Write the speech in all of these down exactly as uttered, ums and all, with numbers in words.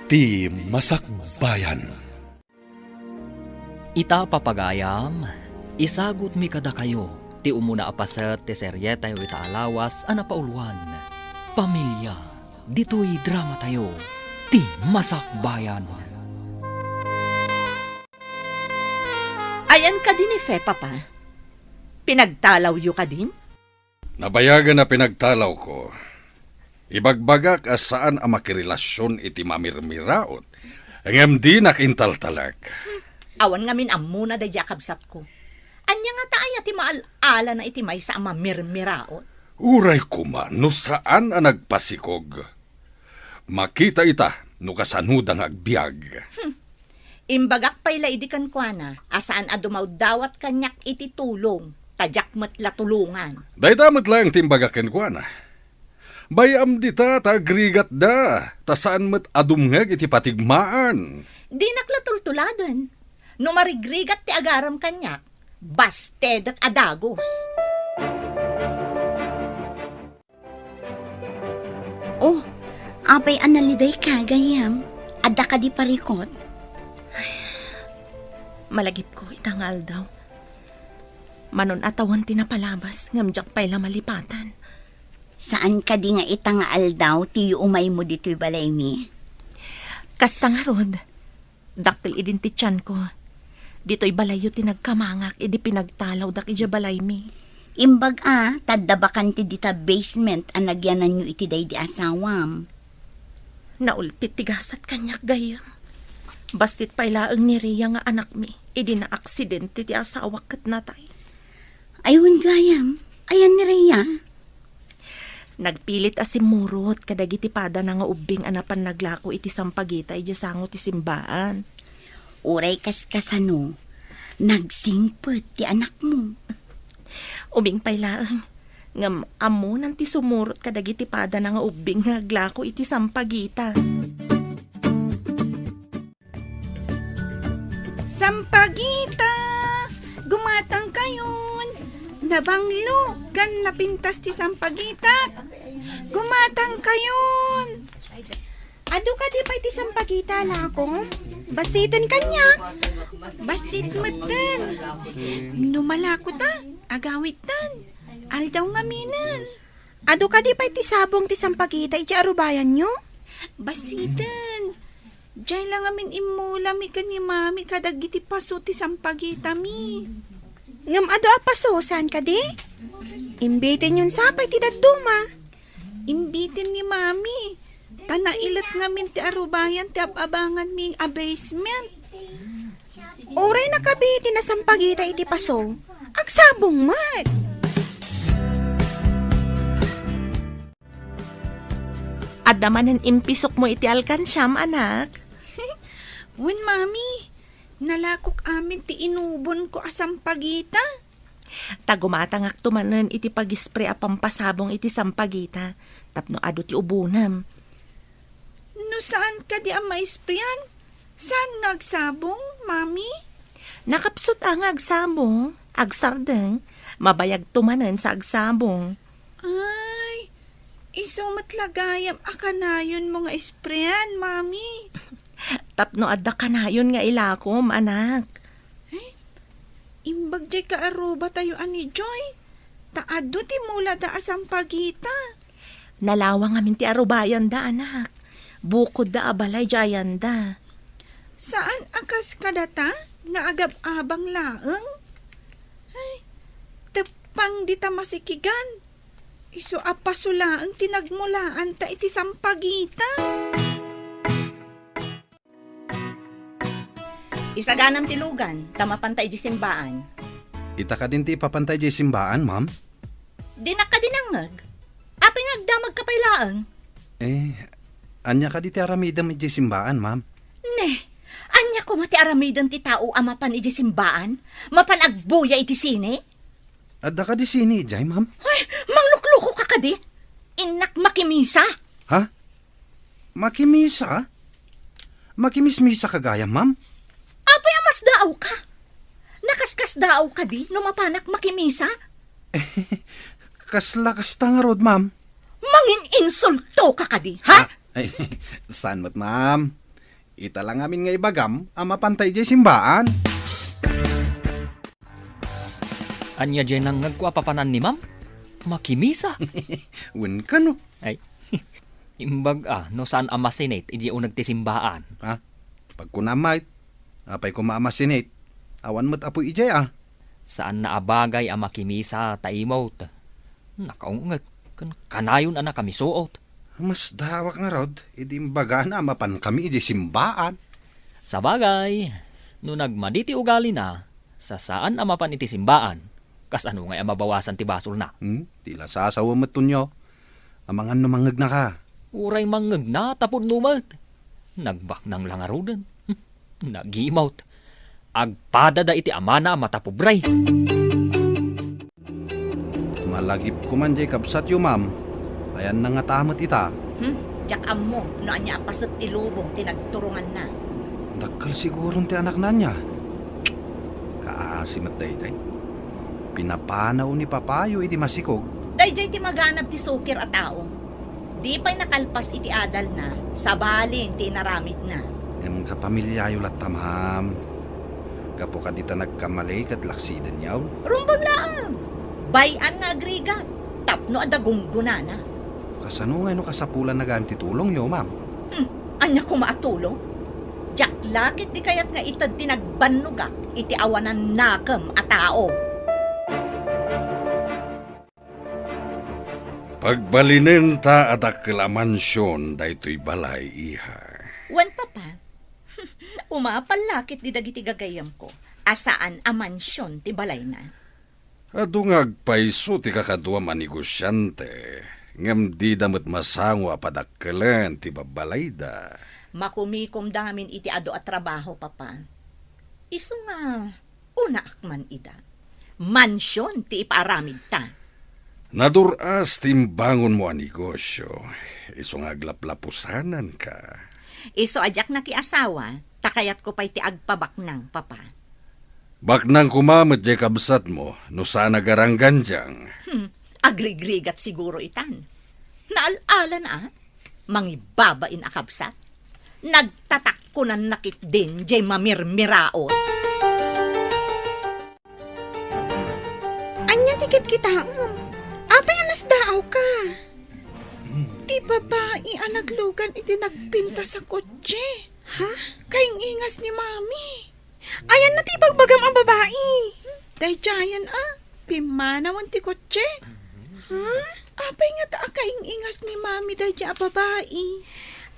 Ti Masakbayan. Ita, papagayam, isagutmi kadakayo ti umuna a paset ti serietayo ita a lawas a napauluan, Pamilya, ditoy dramatayo, Ti Masakbayan. Ayan kadi ni Fe, Papa? Pinagtalawyo kadin? Nabayagen a pinagtalawko. Ibagbagak a saan a makirelasion iti mamirmiraot, ngem dinak intaltalek. Hmm, awan ngamin ammona daydiay a kabsatko. Ania ngata aya ti maal-alana iti maysa a mamirmiraot? Uray koma no saan a nagpasikog. Makita ita no kasanoda nga agbiag. Hmm. Imbagak pay la idi kenkuana a saan a dumawdawat kaniak iti tulong, ta diak met la tulongan. Dayta met laeng ti imbagak kenkuana. Bay-am dita ta agrigatda, ta saan met a dumngeg iti patigmaan. Dinak la tultuladen. No marigrigat ti agaram kaniak, bastedek a dagus. Oh, apay a nalidayka, gayyem? Adda kadi parikut? Ay, malagipko ita nga aldaw. Manon a tawen ti napalabas, ngem diak pay la malipatan. Saan kadi nga ita nga aldaw ti yuumaymo ditoy balaymi? Kasta ngarud, dakkel idin ti tianko. Ditoy balayyo ti nagkamangak idi pinagtalawdak idiay balaymi. Imbag a, ta adda bakante dita basement a nagyananyo iti daydi asawam. Naulpit ti gasat kaniak, gayyem. Bassit pay laeng ni Rhea nga anakmi idi naaksidente ti asawak ket natay. Ay, wen gayam, ayan ni Rhea? Nagpilit a simmurot kadagiti padana nga ubbing a napan naglako iti sampagita idiay sango ti simbaan. Uray kaskasano, nagsingpet ti anakmo. Ubing pay laeng, ngem ammonan ti sumurot kadagiti padana nga ubbing nga aglako iti sampagita. Sampagita! Gumatangkayon! Nabanglo ken napintas ti sampagitak! Gumatangkayon! Adu kadi pay ti sampagita, lako? Bassiten kaniak. Bassit metten. No malako ta, agawidtan. Aldaw ngaminen. Adu kadi pay ti sabong ti sampagita iti arubayanyo? Bassiten. Diay la ngamin immulami ken ni Mami kadagiti paso ti sampagitami. Ngem adu a paso, saan kadi? Imbitenyon sa pay ti dadduma. Imbiten ni Mami, ta nailet ngamin ti arubayan ti ab-abanganmi a basement. Uray nakabi ti nasampagita iti paso, agsabong met. Adda manen impisokmo iti alkansiam, anak? Wen, Mami, nalakok amin ti inubonko a sampagita. Ta gumatangakto manen iti pagispre a pampasabong iti sampagita tapno adu ti ubonem. No saan kadi a maisprean, saan nga agsabong, Mami? Nakapsut a nga agsabong, agsardeng, mabayagto manen sa agsabong. Ay, isu met la gayam a kanayonmo nga isprean, Mami. Tapno adda kanayon nga ilakom, anak. Eh, imbag diay kaarubatayo a ni Joy, ta adu ti mulada a sampagita. Nalawang amin ti arubayanda, anak. Bukodda a balay diay ayanda. Saan a kas kadata nga agab-abang laeng? Ay, teppang dita masikigan. Isu a paso laeng ti nagmulaanta iti sampagita. Isaganam ti lugan, ta mapanta idiay simbaan. Ita kadin ti ipapanta idiay simbaan, ma'am? Dinak kadi nangngeg. Apay nga agdamagka pay laeng? Eh, ania kadi ti aramidem idiay simbaan, ma'am? Ne, ania koma ti aramiden ti tao a mapan idiay simbaan? Mapan agbuya iti sine? Adda kadi sine idiay, ma'am? Ay, mangluklukoka kadi? Innak makimisa. Ha? Makimisa? Makimismisa ka gayam, ma'am? Apay a masdaawka? Nakaskasdaaw kadi no mapanak makimisa? Kasla kasta ngarud, ma'am. Mangin-insultoka kadi, ha? Ah, ay, saan met, ma'am? Ita la ngamin nga ibagam a mapanta idiay simbaan. Ania diay nangngegko a papanan ni Ma'am? Makimisa. Wen kano? Ay, imbag a, no saan a masinit idiay uneg ti simbaan. Ha? Pagkunam met, apay koma a masinit? Awan met apoy idiay a. Saanna a bagay a makimisa ta imot. Nakaung-et, ken kanayon a nakamisuot. Masdaawak ngarud, idi imbagana a mapankami idiay simbaan. Sabagay, no nagmadi ti ugalina, sa saan a mapan iti simbaan, kasano ngay a mabawasan ti basolna? Hmm? Ti la sasawa met tunyo. Amangan no mangngegnaka. Uray mangnegna, tapno met. Nagbaknang la ngaruden. Hmm, nagimot. Agpadada iti amana a matapobre. Malagipko man diay kabsatyo, ma'am. Ayanna ngata met ita. Hmm, diak ammo no ania a paset ti lubong ti nagturonganna. Dakkel siguron ti anakna ania. Kaasi met daydiay. Pinapanaw ni papayo idi masikog. Daydiay ti maganab ti sukir a tao. Di pay nakalpas iti adalna, sabalin ti inaramidna. Ngem kapamilyayo latta, ma'am. Gapu kadi ta nagkamali ket laksidenyo. Rumbeng laeng! Bay-an nga agrigat, tapno adda gunggonana. Kasano ngay no kasapulanna gayam ti tulongyo, ma'am? Hmm, ania koma a tulong? Diak la ketdi kayat nga ited ti nagbannogak iti awanan nakem a tao. Pagbalinenta a dakkel a mansion daytoy balay, iha. Wen, Papa. Umapal la ketdi dagiti gagayyemko a saan a mansion ti balayna. Adu nga agpayso ti kakaduam a negosiante, ngem dida met masango a padakkelen ti babbalayda. Makumikomda ngamin iti adu a trabaho, Papa. Isu nga, unaak man ida. Mansion ti ipaaramidta. Nadur-as ti imbangonmo a negosio, isu nga aglaplapusananka. Isu a diak nakiasawa, ta kayatko pay ti agpabaknang, Papa. Baknang koma met diay kabsatmo, no saan a garanggandiang. Hmm, agrigrigat siguro itan. Naal-alan a, mangibabain a kabsat. Nagtatakkonanna ketdin diay mamirmiraot. Ania ti kitkitaem? Apay a nasdaawka? Ti babai a naglugan iti nagpintas a kotse. Ha? Kaing-ingas ni Mami. Ayanna ti ibagbagam a babai? Daydiayen a, pimmanawen ti kotse. Hmm? Apay ngata a kaing-ingas ni Mami daydi a babai?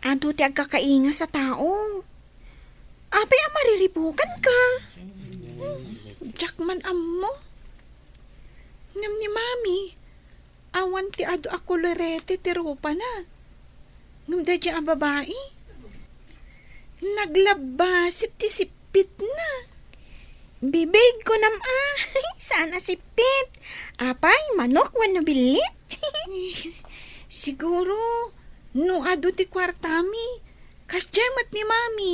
Adu ti agkakaingas a tao. Apay a mariribukanka? Hmm, diak man ammo. Ngem ni Mami, awan ti adu a kolorete ti rupana. Ngem daydi a babai, naglabbasit ti sippitna. Bibig, kunam a, saan a sippit. Apay, manok wenno billit? Siguro, no adu ti kuartami, kasdiay met ni Mami.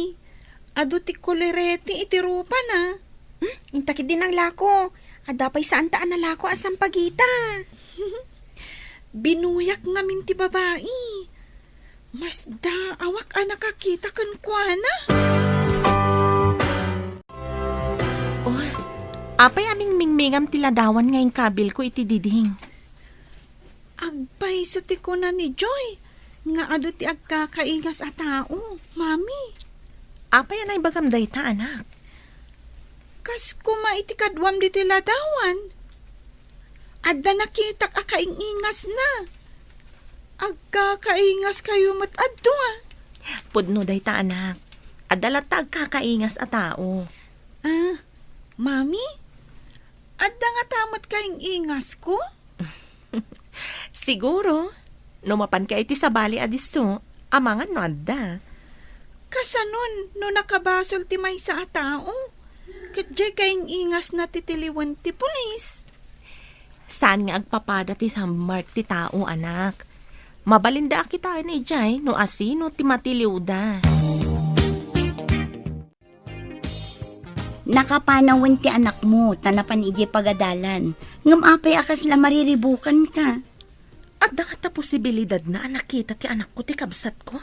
Adu ti kolorete iti rupana. Hmm, inta ketdi nanglako. Adda pay saanta a nalako a sampagita. Binuyak ngamin ti babai. Masdaawak a nakakita kenkuana. Oh, apay a mingmingmingam ti ladawan nga inkabilko iti diding? Agpayso ti kuna ni Joy nga adu ti agkakaingas a tao, Mami. Apay a naibagam dayta, anak? Kas koma iti kaduam ditoy ladawan. Adda nakitak a kaing-ingasna. Agkakaingaskayo met adu a. Pudno dayta, anak. Adda latta agkakaingas a tao. Ah, Mami? Adda ngata met kaing-ingasko? Siguro, no mapanka iti sabali a disso, amangan no adda. Kasanon no nakabasol ti maysa a tao? Ket diay kaing-ingasna ti tiliwen ti pulis. Saan nga agpapada ti sammark ti tao, anak. Mabalinda a kitaen idiay no asino ti matiliwda. Nakapanawen ti anakmo, ta napan idiay pagadalan. Ngem apay a kasla mariribukanka? Adda ngata posibilidadna a nakita ti anakko ti kabsatko?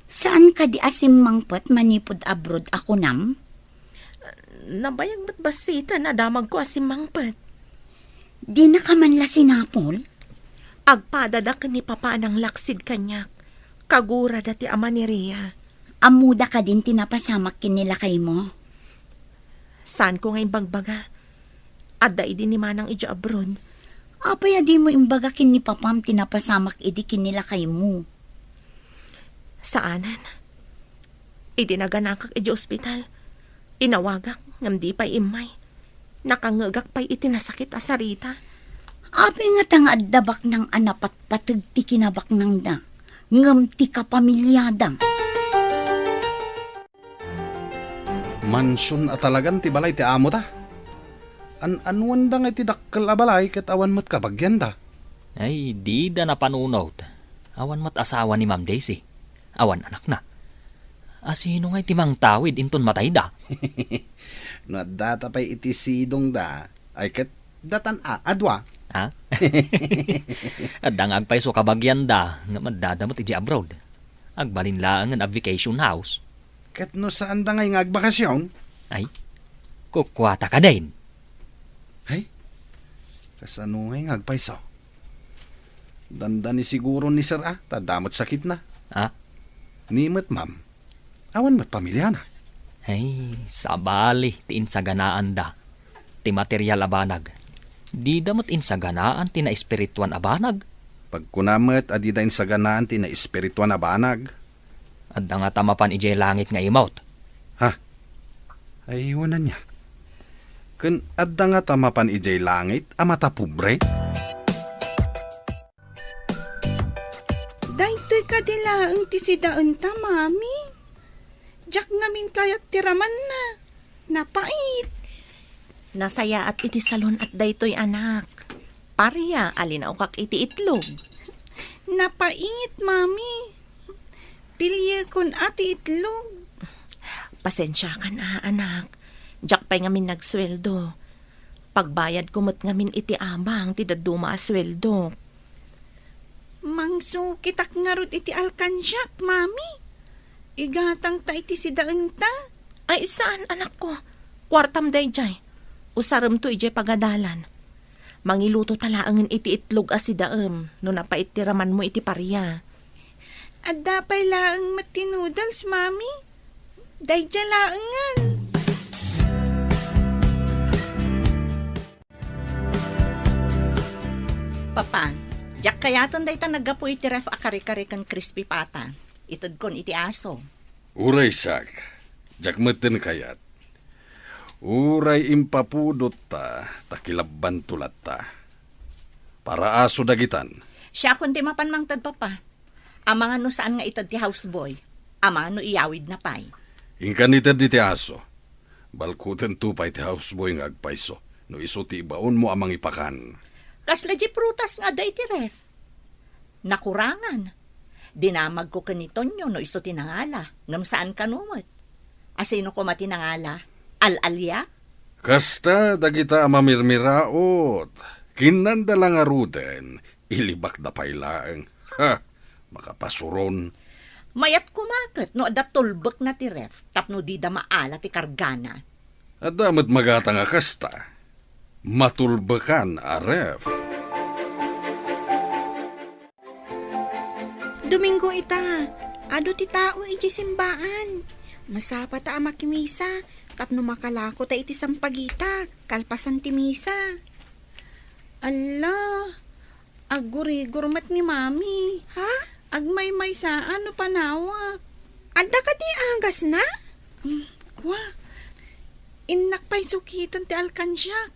Saan kadi a simmangpet manipud abroad a kunam? Nabayag met bassiten a damagko a simmangpet. Dinaka man la sinapol? Agpadadak ken ni Papa a nanglaksid kaniak. Kagurada ti ama ni Ria. Ammoda kadin ti napasamak ken ni lakaymo? Saanko nga imbagbaga. Adda idi ni Manang idiay abroad. Apay a dimo imbaga ken ni Papam ti napasamak idi ken ni lakaymo? Saanen. Idi naganakak idiay ospital, inawagak ngem di pay immay. Nakangngegak pay iti nasakit a sarita. Apay ngata nga adda baknang a napatpateg ti kinabaknangda, ngem ti kapamiliada? Mansion a talagan ti balay ti amota. An-anuanda nga iti dakkel a balay ket awan met kabagianda. Ay, dida napanunot. Awan met asawa ni Ma'am Daisy. Awan anakna. Asino ngay ti mangtawid inton matayda? No addata pay iti sidongda, ay ket datan a, a dua. Ha? Adda nga agpayso kabagianda, ngem addada met idiay abroad. Agbalin laengen a vacation house. Ket no saanda ngay nga agbakasion? Ay, kukuata kadin. Ay, kasano ngay nga agpayso? Dandani siguro ni Sir a, ta adda met sakitna. Ha? Ni met Ma'am, awan met pamiliana. Ay, sabali ti insaganaanda ti material a banag. Dida met insaganaan ti naespirituan a banag. Pagkuna met a dida insaganaan ti naespirituan a banag. Adda ngata mapan idiay langit nga imot? Ha? Ay, wen ania. Ken adda ngata mapan idiay langit a matapobre? Daytoy kadi laeng ti sidaenta, Mami. Diak ngamin kayat ti ramanna. Napait. Nasayaat iti salon-at daytoy, anak. Paria a linaokak iti itlog. Napait, Mami. Piliekon a ti itlog. Pasensiakan a, anak. Diak pay ngamin nagsueldo. Pagbayadko met ngamin iti abang ti dadduma a sueldok. Mangsukitak ngarud iti alkansiak, Mami. Igatangta iti sidaenta. Ay, saan, anakko. Kuartam daydiay. Usaremto idiay pagadalan. Mangiluto ta laengen iti itlog a sidaem no napait ti ramanmo iti paria. Adda pay laeng met ti noodles, Mami. Daydiay laengen. Papa, diak kayaten dayta naggapu iti ref a kare-kare ken crispy pata. Itedkon iti aso. Uray siak, diak metten kayat. Uray impapudotta, ta kilabbanto latta. Para aso dagitan. Siakon ti mapan mangted, Papa. Amangan no saan nga ited ti houseboy. Amangan no iyawidna pay. Inkan ited iti aso. Balkutento pay ti houseboy nga agpayso no isu ti ibaonmo a mangipakan. Kasla di prutas nga adda iti ref? Nakurangan. Dinamagko ken ni Tonyo no isu ti nangala, ngem saan kano met. Asino koma ti nangala? Al-alia? Kasta dagita a mamirmiraot, kinnanda la ngaruden, ilibakda pay laeng. Ha! Makapasuron. Mayat koma ket no adda tulbekna ti ref tapno dida maala ti kargana. Adda met magatang a kasta. Matulbekan a ref. Domingo ita, adu ti tao idiay simbaan. Masapata a makimisa tapno makalako ta iti sampagita kalpasan ti misa. Alla, aggurigor met ni Mami. Ha? Agmaymaysa no panawak. Adda kadi agasna? Mm, kua, innak pay sukiten ti alkansiak,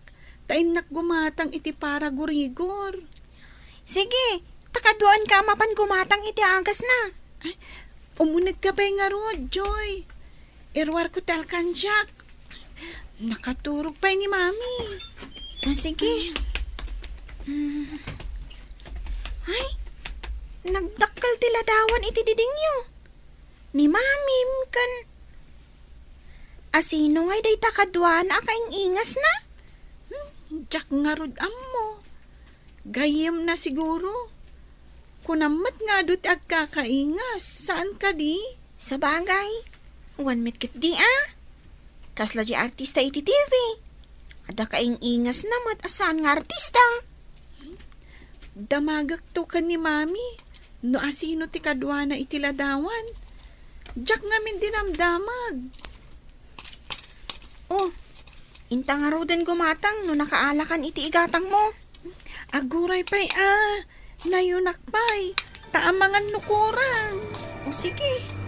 ta innak gumatang iti para gurigor. Sige, ta kaduaenka a mapan gumatang iti agasna. Ay, umunegka pay ngarud, Joy. Iruarko ti alkansiak. Nakaturog pay ni Mami. Ah, sige. Mm. Ay, nagdakkel ti ladawan iti didingyo. Ni Mamim ken, asino ngay dayta kaduana a kaing-ingasna? Hmm, diak ngarud ammo. Gayyemna siguro. Kunam met nga adu ti agkakaingas, saan kadi? Sabagay, wen met ketdi a. Kasla di artista iti T V. Adda kaing-ingasna met a saan nga artista. Damagekto ken ni Mami no asino ti kaduana iti ladawan. Diak ngamin dinamdamag. Oh, inta ngaruden gumatang no nakaalakan iti igatangmo. Aguray pay a, nayunak pay, ta amangan no kurang. O sige.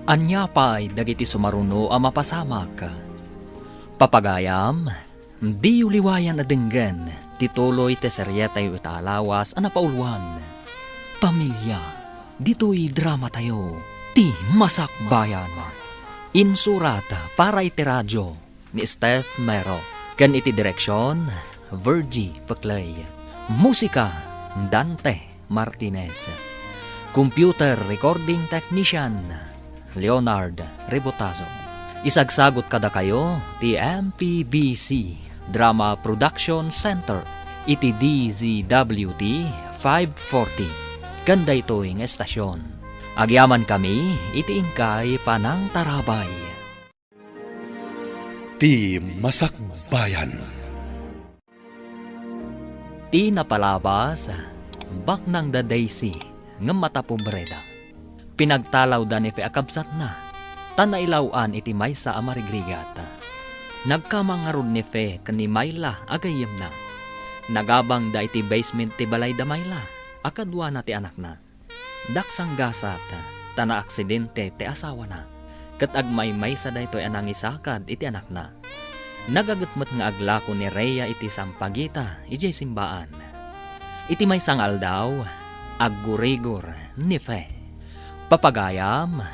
Ania pay dagiti sumaruno a mapasamak? Papagayam, diyo liwayan a denggen ti tuloy ti serietayo ita a lawas a napauluan, Pamilia. Ditoy dramatayo, Ti Masakbayan. Insurat para iti radio ni Steph Mero, ken iti direksion, Virgie Peclay. Musika, Dante Martinez. Computer recording technician, Leonard Rebotazo. Isagsagut kadakayo ti M P B C Drama Production Center iti D Z W T five forty ken daytoy nga estasyon. Agyamankami iti inkay panangtarabay. Ti Masakbayan. Ti napalabas, baknang da Daisy, ngem matapobreda. Pinagtalawda ni Fe a kabsatna, ta nailaw-an iti maysa a marigrigat. Nagkamang ngarud ni Fe ken ni Myla a gayyemna. Nagabangda iti basement ti balay da Myla a kaduana ti anakna. Daksanggasat, ta naaksidente ti asawana, ket agmaymaysa daytoy a nangisakad iti anakna. Nagaget met nga aglako ni Rhea iti sampagita idiay simbaan. Iti maysa nga aldaw, aggurigor ni Fe. Papagayam,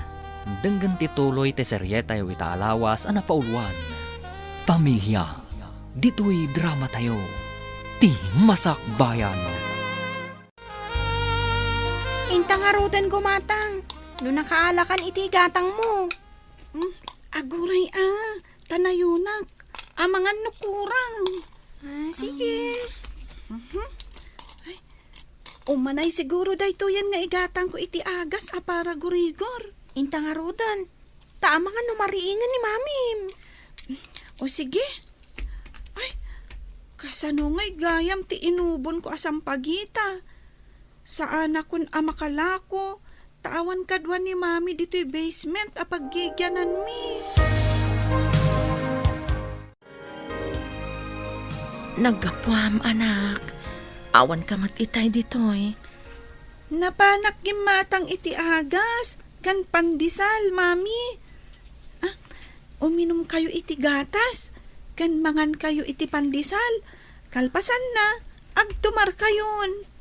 denggen ti tuloy ti serietayo ita a lawas a napauluan, Pamilia. Ditoy dramatayo, Ti Masakbayan. Inta ngaruden gumatang, no nakaalakan iti igatangmo. Hmm, aguray a, ta nayunak. Amangan no kurang. Ah, sige. Mhm. Ay, umanay siguro daytoyen nga igatangko iti agas a para gurigor. Inta ngaruden, ta amangan no mariingen ni Mamim. O sige. Ay, kasano ngay gayam ti inubonko a sampagita? Saanakon a makalako, ta awan kadua ni Mami ditoy basement a paggigiananmi. Naggapuam, anak. Awan ka met itay ditoy. Napanak gimmatang iti agas ken pandesal, Mami. Ah, uminumkayo iti gatas ken mangankayo iti pandesal. Kalpasanna, agtumarkayon.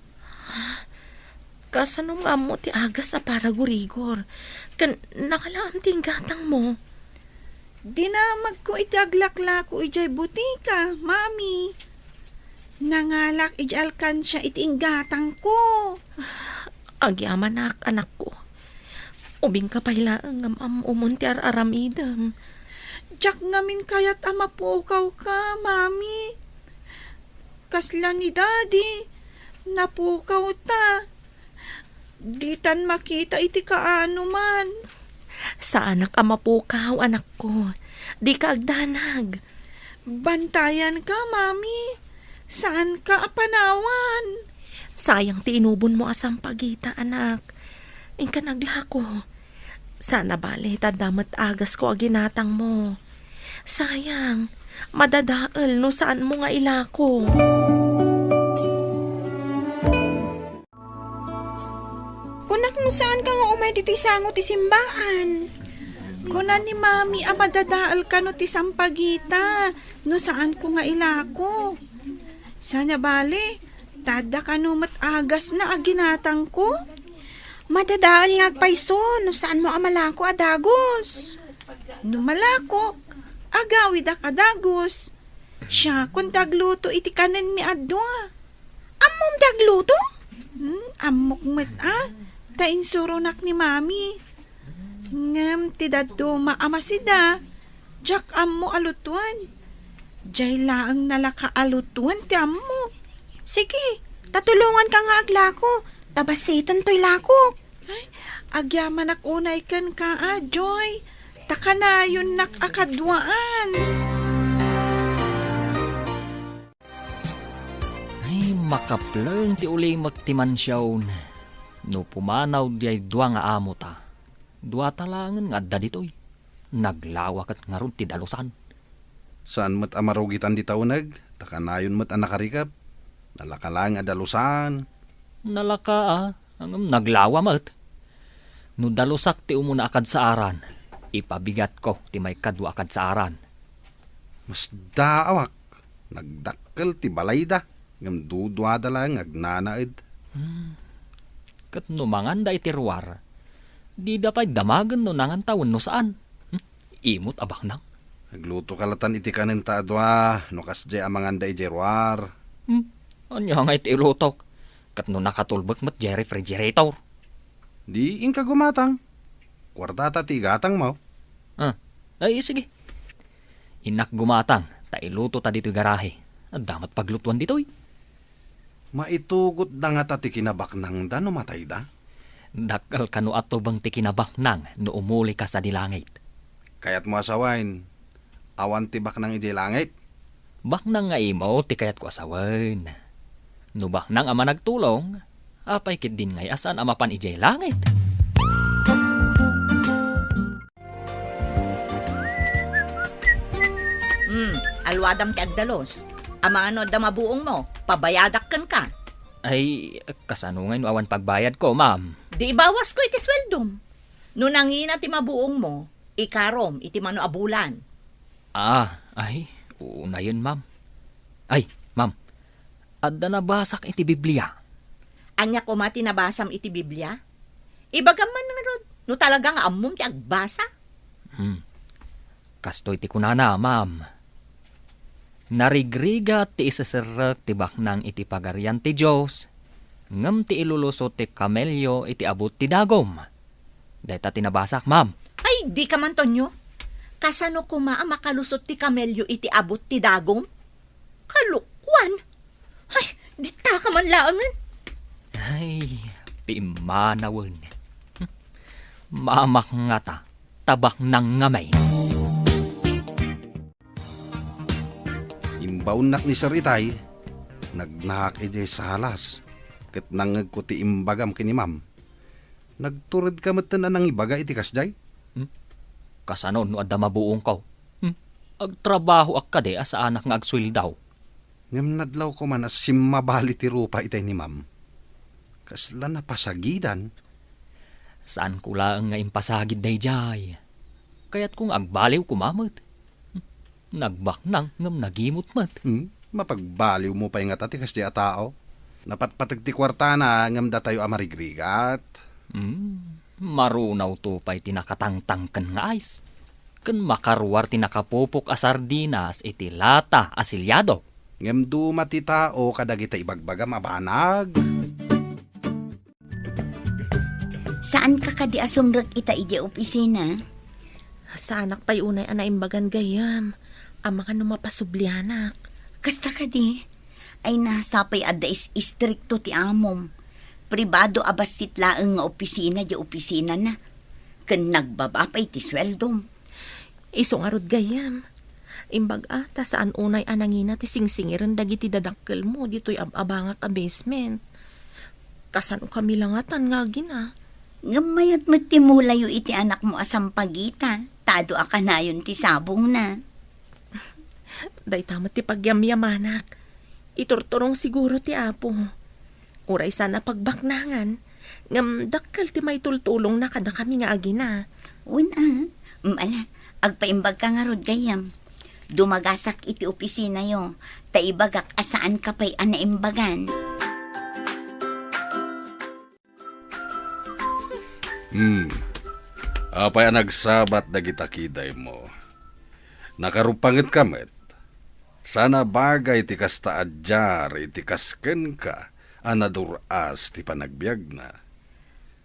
Kasano nga ammo ti agas a para gurigor? Ken nangalaam ti inggatangmo? Dinamagko iti aglaklako idiay butika, Mami. Nangalak idiay alkansia iti inggatangko. Agyamanak, anakko. Ubingka pay laeng ngem am-amom ti ar-aramidem. Diak ngamin kayat a mapukawka, Mami. Kasla ni Daddy, napukawta. Ditan makita iti kaanoman. Saanak a mapukaw, anakko. Dika agdanag. Bantayanka, Mami. Saanka a panawan. Sayang ti inubonmo a sampagita, anak. Inka aglako. Saan a bale, ta adda met agasko a ginatangmo. Sayang, madadael no saanmo nga ilako. Kunak no saanka nga umay ditoy sango ti simbaan. Kuna ni Mami a madadael kano ti sampagita no saanko nga ilako. Saan a bale, ta adda kano met agasna a ginatangko? Madadael nga agpayso no saanmo a malako a dagus. No malakok, agawidak a dagus. Siakon ti agluto iti kanenmi a dua. Ammom ti agluto? Hmm, ammok met a, ta insuronak ni Mami. Ngem ti dadduma a masida, diak ammo a lutoen. Diay laeng nalaka a lutoen ti ammok. Sige, Ta tulonganka nga aglako, ta basiten toy lakok. Ay, agyamanak unay kenka, a, Joy. Ta kanayonnak a kaduaan. Ay, makapleng ti ulimek ti mansion. No pumanaw diay dua nga amota, duata laengen nga adda ditoy. Naglawa ket ngarud ti dalusan. Saan met a marugitan dita uneg, ta kanayon met a nakarikep. Nalaka laeng a dalusan. Nalaka, a, ngem naglawa met. No dalusak ti umuna a kadsaaran, ipabigatko ti maikadua a kadsaaran. Masdaawak, nagdakkel ti balayda, ngem duduada laeng nga agnanaed. Hmm. Ket no manganda iti ruar, dida pay damagen no nanganta wenno saan. Hmm? Imot a baknang. Aglutoka latan iti kanenta a dua, no kasdiay a manganda idiay ruar. Hmm? Ania nga iti ilutok? Ket no nakatulbek met diay refrigerator? Di inka gumatang. Kuartata ti igatangmo. Ah, ay, sige. Innak gumatang, ta iluto ta ditoy garahe. Adda met paglutuan ditoy. Maitugotda ngata ti kinabaknangda no matayda? Dakkel kano a tubeng ti kinabaknang no umulika sadi langit. Kayatmo a sawen, awan ti baknang idiay langit? Baknang nga imo ti kayatko a sawen. No baknang a managtulong, apay ketdin ngay a saan a mapan idiay langit? Hmm, alwadam ti agdalus. Amangan no adda mabuongmo, pabayadak kenka. Ay, kasano ngay no awan pagbayadko, ma'am? Di ibawasko iti sueldom. No nangina ti mabuongmo, ikarom iti mano a bulan. Ah, ay, unayen, ma'am. Ay, ma'am, adda nabasak iti Biblia. Ania koma ti nabasam iti Biblia? Ibagam man ngarud, no talaga nga ammom ti agbasa. Hmm. Kastoy ti kunana, ma'am. Narigrigat ti iseserrek ti baknang iti Pagarian ti Dios, ngem ti ilulusot ti kamelio iti abut ti dagum. Dayta ti nabasak, ma'am. Ay, dika man, Tonyo. Kasano koma a makalusot ti kamelio iti abut ti dagum? Kalokuan! Ay, ditaka man laengen. Ay, pimmanawen. Mamak ngata, ta baknang ngamin. Imbaonnak ni Sir Itay, nagnaak idiay salas, ket nangngegko ti imbagam ken ni Ma'am. Nagturedka metten a nangibaga iti kasdiay? Hmm? Kasano no adda mabuongko? Hmm? Agtrabahoak kadi a saanak nga agsueldo. Ngem nadlawko man a simmabali ti rupa itay ni Ma'am. Kasla napasagidan. Saanko laeng nga impasagid daydiay. Kayatko nga agbaliw koma met. Nagbaknang ngem nagimot met. Hmm, mapagbaliwmo pay ngata ti kasdiay a tao. Napatpateg ti kuartana ngem datayo a marigrigat. Hmm, marunawto pay ti nakatangtangken nga ice. Ken makaruar ti nakapupok a sardinas iti lata a siliado. Ngem duma ti tao kadagita ibagbagam a banag. Saanka kadi a sumrek ita idiay opisina? Saanak pay unay a naimbagan gayyem. Amangan no mapasublianak. Kasta kadi? Ay na, sapay adda is-, istrikto ti amom. Pribado a bassit laeng nga opisina diay opisinana. Ken nagbaba pay ti sueldom. Isu ngarud gayyem. Imbag-a, ta saan unay a nangina ti singsingiren dagiti dadakkelmo ditoy ab-abangak a basement. Kasano kami langatan nga agina? Ngem mayat met ti mulayo iti anakmo a sampagita, ta adu a kanayon ti sabongna. Dayta met ti pagyamyamanak. Iturturong siguro ti Apo. Uray saan a pagbaknangan, ngem dakkel ti maitultulongna kadakami nga agina. Wen a, mm, ala, agpaimbagka ngarud gayyem. Dumagasak iti opisinayo, ta ibagak a saanka pay a naimbagan. Hmm. Apay a nagsabat dagita kidaymo? Nakarupangetka met. Saan a bagay ti kasta a diar iti kas kenka a nadur-as ti panagbiagna.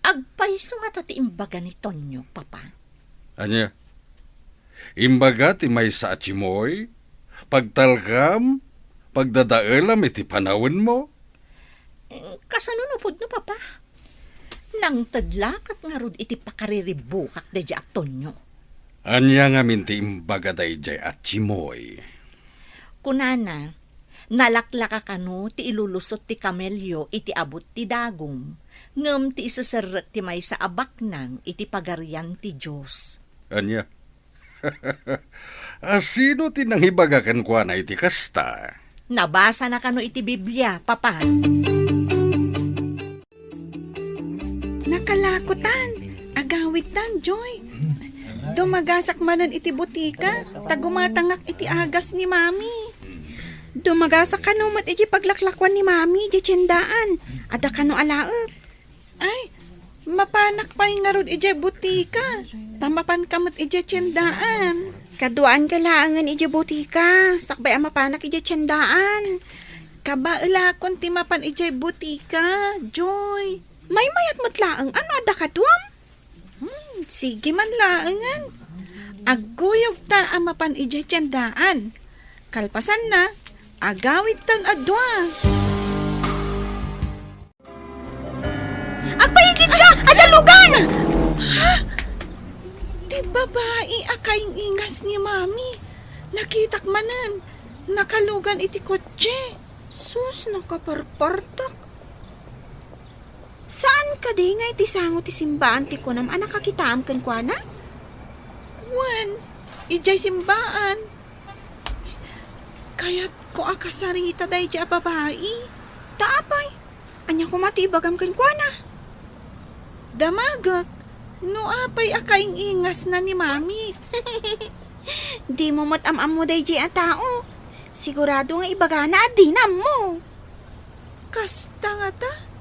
Agpayso ngata ti imbaga ni Tonyo, Papa. Ania? Imbaga ti maysa a timoy, pagtalkam, pagdadaelam iti panawenmo? Kasano no pudno, Papa? Nangted la ket ngarud iti pakariribbukak daydiay a Tonyo. Ania ngamin ti imbaga daydiay a Chimoy? Kunana, nalaklaka kano ti ilulusot ti kamelio iti abut ti dagum, ngem ti iseserrek ti maysa a baknang iti Pagarian ti Dios. Ania? A, sino ti nangibaga kenkuana iti kasta? Nabasana kano iti Biblia, Papa. Nakalakotan, agawidtan, Joy. Dumagasak manen iti butika, ta gumatangak iti agas ni Mami. Dumagasak kano met iti paglaklakuan ni Mami iti tiendaan. Adda kano alaek? Ay, mapanak pay ngarud idiay butika, ta mapanka met idiay tiendaan. Kaduaanka laengen idiay butika, sakbay a mapanak idiay tiendaan. Kabaelakon ti mapan idiay butika, Joy. Maymayat met laeng, ano adda kaduam? Hmm, sige man laengen. Agguyogta a mapan idiay tiendaan. Kalpasanna, agawidtan a dua. Agpayigitka! Adda lugan! Ha? Ti babai a kaing-ingas ni Mami. Nakitak manen. Nakalugan iti kotse. Sus, nakaparpartak. Saan kadi nga iti sango ti simbaan ti kunam a nakakitaam kenkuana? Wen, idiay simbaan. Kayatko a kasarita daydiay a babai. Ta apay? Ania koma ti ibagam kenkuana? Damagek no apay a kaing-ingasna ni Mami. Dimo met am-ammo daydiay a tao. Sigurado nga ibagana a dina ammo. Kasta ngata?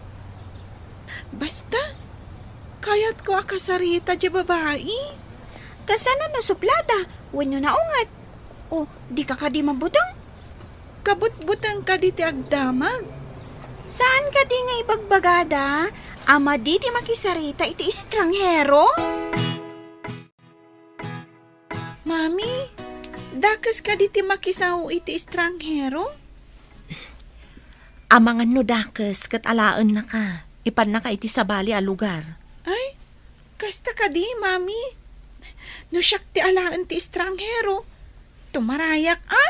Basta, kayatko a kasarita diay babai. Kasano no suplada wenno naunget? O, dika kadi mabuteng? Kabutbuteng kadi ti agdamag. Saan kadi nga ibagbagada a madi ti makisarita iti estranghero? Mami, dakes kadi ti makisao iti estranghero? Amangan no dakes ket alaennaka. Ipannaka iti sabali a lugar. Ay, kasta kadi, Mami? No siak ti alaen ti estranghero, tumarayak, a?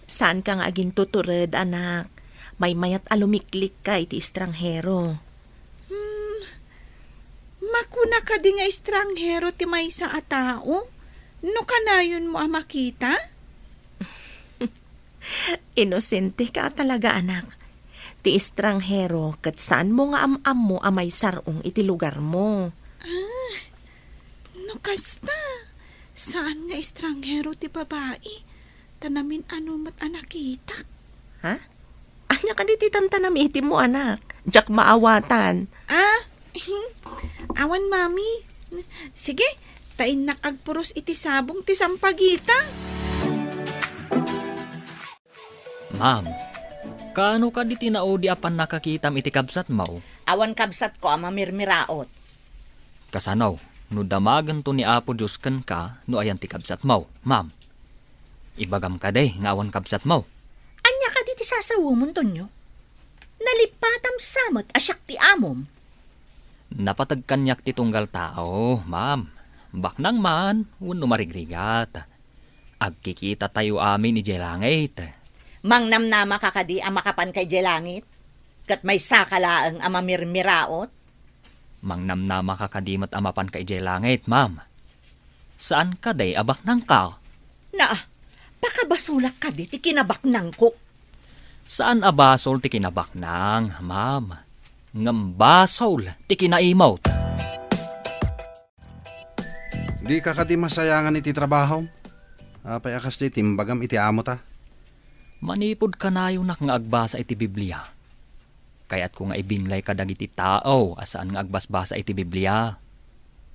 Saanka nga agintutured, anak. Maymayat a lumiklikka iti estranghero. Hmm, makuna kadi nga estranghero ti maysa a tao no kanayonmo a makita? Inosenteka a talaga, anak. Ti estranghero ket saanmo nga am-ammo a maisar-ong iti lugarmo. Ah, no kasta, saan nga estranghero ti babai, ta namin-ano met a nakitak. Ha? Ania kadi ti tantanamitim mo, anak? Diak maawatan. Ah, awan, Mami. Sige, ta innak agpuros iti sabong ti sampagita. Ma'am, kaano kadi ti naudi a pannakakitam iti kabsatmo? Awan kabsatko a mamirmiraot. Kasano no damagento ni Apo Dios kenka no ayan ti kabsatmo, ma'am? Ibagam kadi nga awan kabsatmo. Ania kadi ti sasawemon, Tonyo? Nalippatam sa met a siak ti amom. Napateg kaniak ti tunggal tao, ma'am. Baknang man wenno marigrigat. Agkikitatayo amin idiay langit. Mangnamnamaka kadi a makapanka idiay langit? Ket maysaka laeng a mamirmiraot? Mangnamnamaka kadi met a mapanka idiay langit, ma'am? Saan kadi a baknangka? Naa, pakabasolak kadi ti kinabaknangko. Saan a basol ti kinabaknang, ma'am. Ngem basol ti kinaimot. Dika kadi masayangan iti trabahom? Apay a kasdi ti imbagam iti amota? Manipud kanayonak nga agbasa iti Biblia, kayatko nga ibinlay kadagiti tao a saan nga agbasbasa iti Biblia.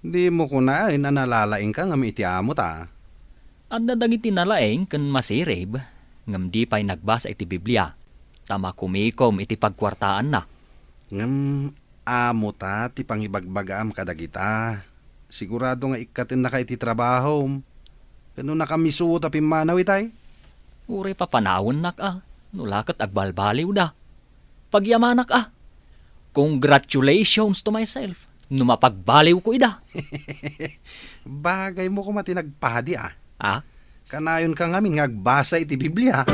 Dimo kunaen a nalalaingka ngem iti amota. Adda dagiti nalaing ken masirib, ngem di pay nagbasa iti Biblia, ta makumikom iti pagkuartaanna. Ngem amota ti pangibagbagaam kadagita. Sigurado nga ikkatennaka iti trabahom. Ken no nakamisuot a pimmanaw itay? Uray papanawennak a, no la ket agbalbaliwda. Pagyamanak a. Congratulations to myself no mapagbaliwko ida. Bagaymo koma ti nagpadi a. Ah? Kanayonka ngamin nga agbasa iti Biblia.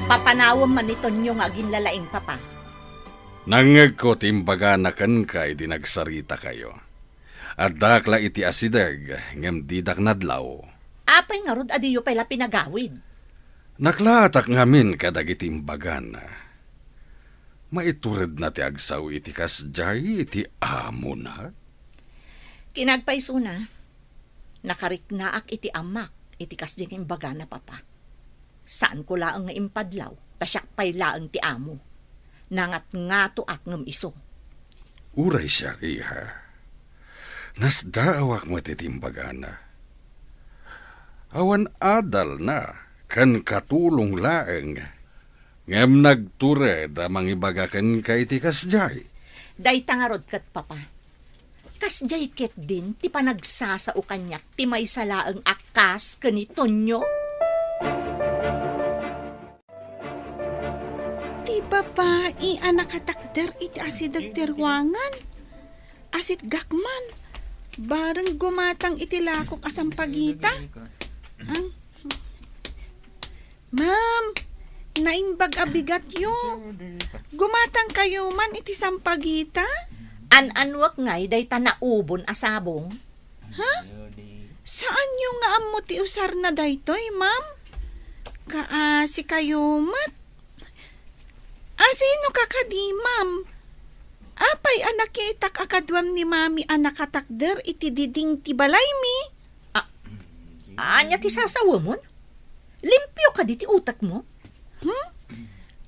Papanawem man ni Tonyo nga aginlalaing, Papa. Nangngegko ti imbagana kenka idi nagsaritakayo. Addaak la iti asideg, ngem didak nadlaw. Apay ngarud a diyo pay la pinagawid? Naklaatak ngamin kadagiti imbagana. Maituredna ti agsao iti kasdiay iti amona? Kinagpaysona, nakariknaak iti amak iti kasdi nga imbagana, Papa. Saanko laeng nga impadlaw, ta siak pay laeng ti amo. Nangatngatoak ngem isu. Uray siak, iha. Nasdaawak met iti imbagana. Awan adalna ken katulong laeng, ngem nagtured a mangibaga kenka iti kasdiay. Dayta ngarud ket, Papa. Kasdiay ketdin ti panagsasao kaniak ti maysa laeng a kas ken ni Tonyo? Ti babai a nakatakder iti asideg ti ruangan. Asitgak man. Bareng gumatang iti lakok a sampagita. Ang Ma'am, naimbag a bigatyo. Gumatangkayo man iti sampagita? An-anuek ngay dayta naubon a sabong? Ha? Saanyo nga ammo ti usarna daytoy, ma'am? Kaasikayo met. Asino ka kadi, ma'am? Apay a nakitak a kaduam ni Mami a nakatakder iti diding ti balaymi? A-, ania ti sasawemon? Limpio kadi ti utekmo? Hmm?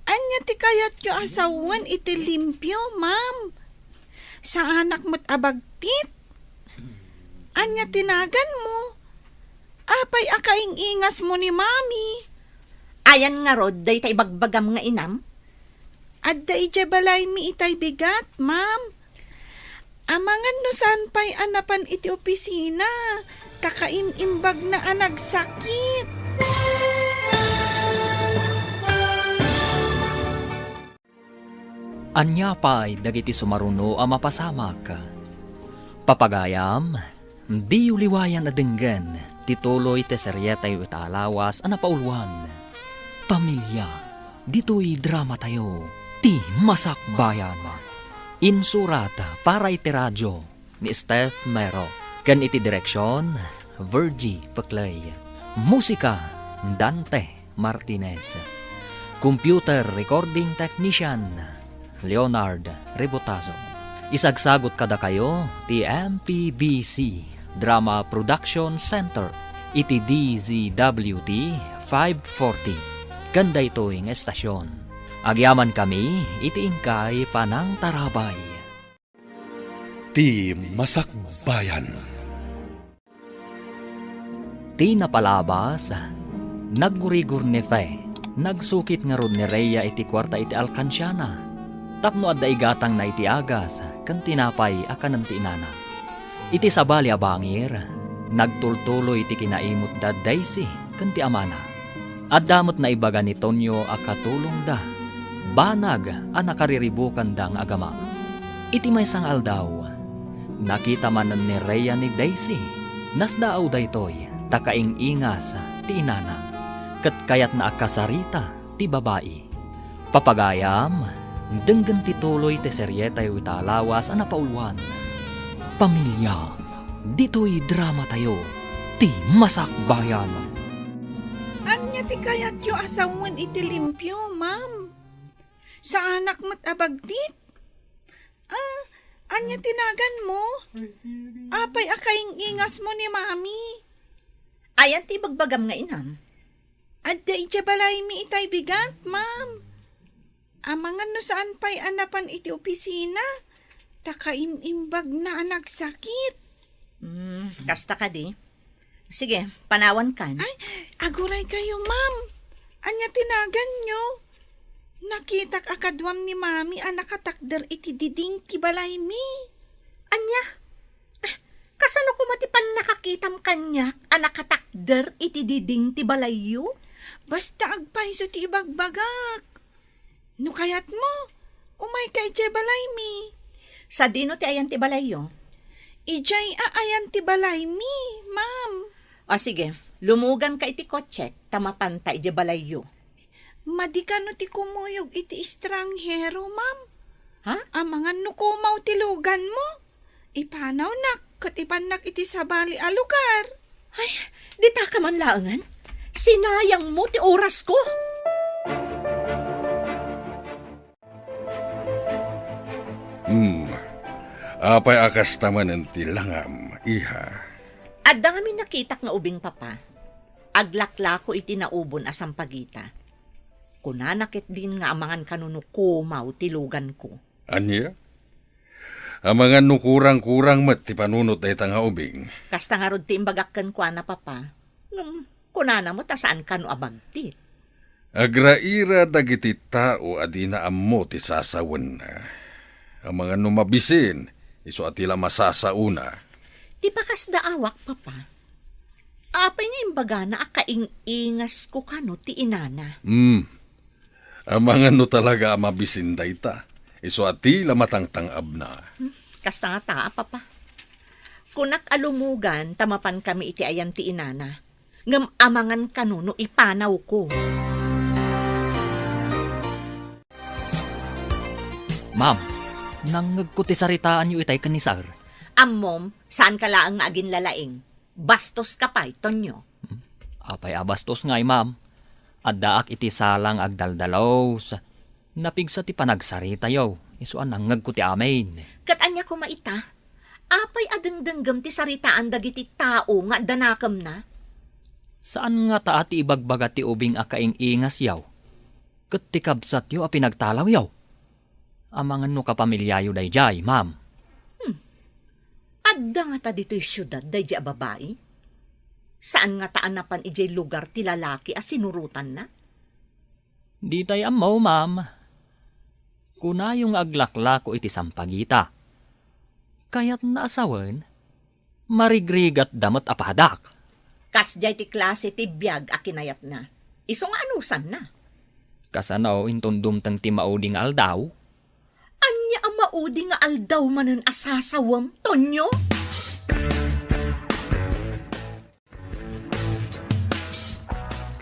Ania ti kayatyo a sawen iti limpio, ma'am? Saanak met a bagtit? Ania ti naganmo? Apay a kaing-ingasmo ni Mami? Ayan ngarud dayta ibagbagam nga inam? Adda idiay balaymi itay bigat, ma'am. Amangan no saan pay a napan iti opisina, ta kaim-imbagna a nagsakit. Ania pay dagiti sumaruno a mapasamak? Papagayam, diyo liwayan a denggen ti tuloy ti serietayo ita a lawas a napauluan, Pamilia. Ditoy dramatayo, Ti Masakbayan. Insurat para iti radio ni Steph Mero, ken iti direksion, Virgie Peclay. Musika, Dante Martinez. Computer recording technician, Leonard Rebotazo. Isagsagut kadakayo ti M P B C Drama Production Center iti D Z W T five forty. Ken daytoy nga estasion, agyamankami iti inkay panangtarabay. Ti Masakbayan. Ti napalabas, naggurigor ni Fe. Nagsukit ngarud ni Rhea iti kuarta iti alkansiana tapno adda igatangna iti agas ken tinapay a kanen ti inana. Iti sabali a bangir, nagtultuloy ti kinaimutda Daisy ken ti amana. Adda met naibaga ni Tonyo a katulongda, banag a nakariribukanda nga agama. Iti maysa nga aldaw, nakita manen ni Rhea ni Daisy. Nasdaaw daytoy ta kaing-ingas ti inana, ket kayatna a kasarita ti babai. Papagayam, denggen ti tuloy ti serietayo ita a lawas a napauluan, Pamilia. Ditoy dramatayo, Ti Masakbayan. Ania ti kayatyo a sawen iti limpio, ma'am? Saanak met a bagtit? Ah, ania ti naganmo? Apay a kaing-ingasmo ni Mami? Ayan ti ibagbagam nga inam? Adda idiay balaymi itay bigat, ma'am. Amangan no saan pay a napan iti opisina, ta kaim-imbagna a nagsakit. Hmm, kasta kadi? Sige, panawankan. Ay, aguray kayo, ma'am. Ania ti naganyo? Nakitak a kaduam ni Mami a nakatakder iti diding ti balaymi. Ania? Eh, kasano koma ti pannakakitam kaniak a nakatakder iti diding ti balayyo? Basta agpayso ti ibagbagak. No kayatmo, umayka idiay balaymi. Sadino ti ayan ti balayyo? Idiay a ayan ti balaymi, ma'am. O sige, lumuganka iti kotsek ta mapanta idiay balayyo. Madi kano ti kumuyog iti estranghero, ma'am? Ha? Amangan no kumaw ti luganmo. Ipanawnak ket ipannak iti sabali a lugar. Ay, dita ka man laengen? Sinayangmo ti orasko. Hmm. Apay a kasta manen ti langam, iha? Adda ngamin nakitak nga ubing, Papa. Aglaklako iti naubon a sampagita. Kunana ketdin nga amangan kano no kumaw ti luganko. Ania? Amangan no kurang-kurang met ti panunot dayta nga ubing. Kasta ngarud ti imbagak kenkuana, Papa. Ngem kunana met a saan kano a bagtit. Agraira dagiti tao a dina ammo ti sasawenna. Amangan no mabisin, isu a ti la masasaona. Ti pakasdaawak, Papa. Apay nga imbagana a kaing-ingasko kano ti inana? Hmm. Amangan no talaga a mabisin dayta. Isu a ti la matangtang-abna. Hmm, kasta ngata, Papa. Kunak a lumugan ta mapankami iti ayan ti inana. Ngem amangan kano no ipanawko. Ma'am, nangngegko ti saritaanyo itay ken ni Sir. Ammom, saanka laeng nga aginlalaing. Bastoska pay, Tonyo. Hmm? Apay a bastos ngay, ma'am? Addaak iti sala nga agdaldalus. Napigsa ti panagsaritayo, isu a nangngegko ti amin. Ket ania koma ita? Apay a dengdenggem ti saritaan dagiti tao nga adda nakemna? Saan ngata a ti ibagbaga ti ubing a kaing-ingasyo ket ti kabsatyo a pinagtalawyo? Amangan no kapamiliayo daydiay, ma'am. Hmm. Adda ngata ditoy siudad daydiay a babai? Saan ngata a napan idiay lugar ti lalaki a sinurotanna? Ditay ammo, ma'am. Kunayo nga aglaklako iti sampagita. Kayatna a sawen, marigrigatda met a padak. Kasdiay ti klase ti biag a kinayatna. Isu nga anusanna. Kasano inton dumteng ti maudi nga aldaw? Ania a maudi nga aldaw manen a sasawem, Tonyo?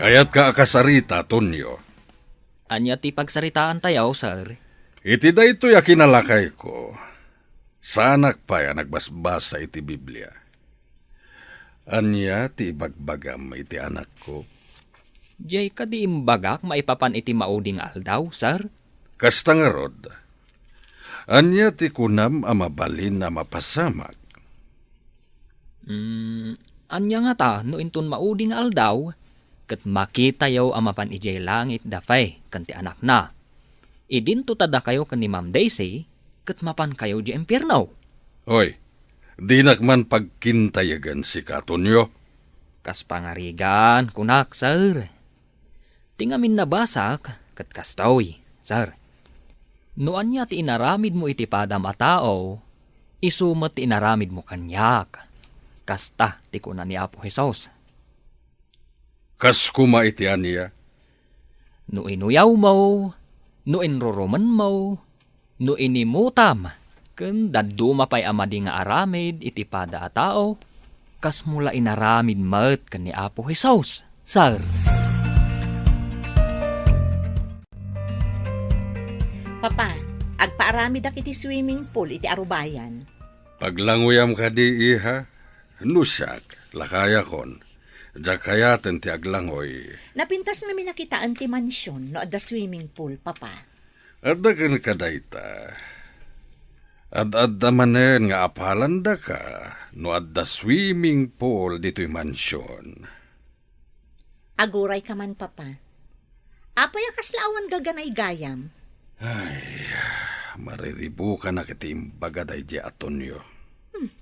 Kayatka a kasarita, Tonyo? Ania ti pagsaritaantayo, sir? Iti daytoy a kinalakayko, saanak pay a nagbasbasa iti Biblia. Ania ti ibagbagam iti anakko? Diay kadi imbagak maipapan iti maudi nga aldaw, sir? Kasta ngarud, ania ti kunam a mabalin a mapasamak? Mm, ania ngata no inton maudi nga aldaw, ket makitayo a mapan idiay langit da Faye ken ti anakna? Idinto ta dakayo ken ni Ma'am Daisy, ket mapankayo idiay impierno. Hoy, dinak man pagkintayagan sika, Tonyo. Kas pangarigan, kunak, sir. Ti ngamin nabasak, ket kastoy, sir. No ania ti inaramidmo iti padam a tao, isu met ti inaramidmo kaniak. Kasta ti kuna ni Apo Jesus. Kas koma iti ania? No inuyawmo, no inrurumenmo, no inimutam, ken dadduma pay a madi nga aramid iti pada a tao, kasmo la inaramid met ken ni Apo Jesus, sir. Papa, agpaaramidak iti swimming pool iti arubayan. Paglangoyam kadi, iha? No siak, lakayakon. Diak kayaten ti aglangoy. Napintas ngamin a kitaen ti mansion no adda swimming pool, Papa. Adda kenka dayta. Ad-adda manen nga apalandaka no adda swimming pool ditoy mansion. Agurayka man, Papa. Apay a kasla awan gaganaygayam? Ay, mariribukanak iti imbaga daydiay a Tonyo. Hmm.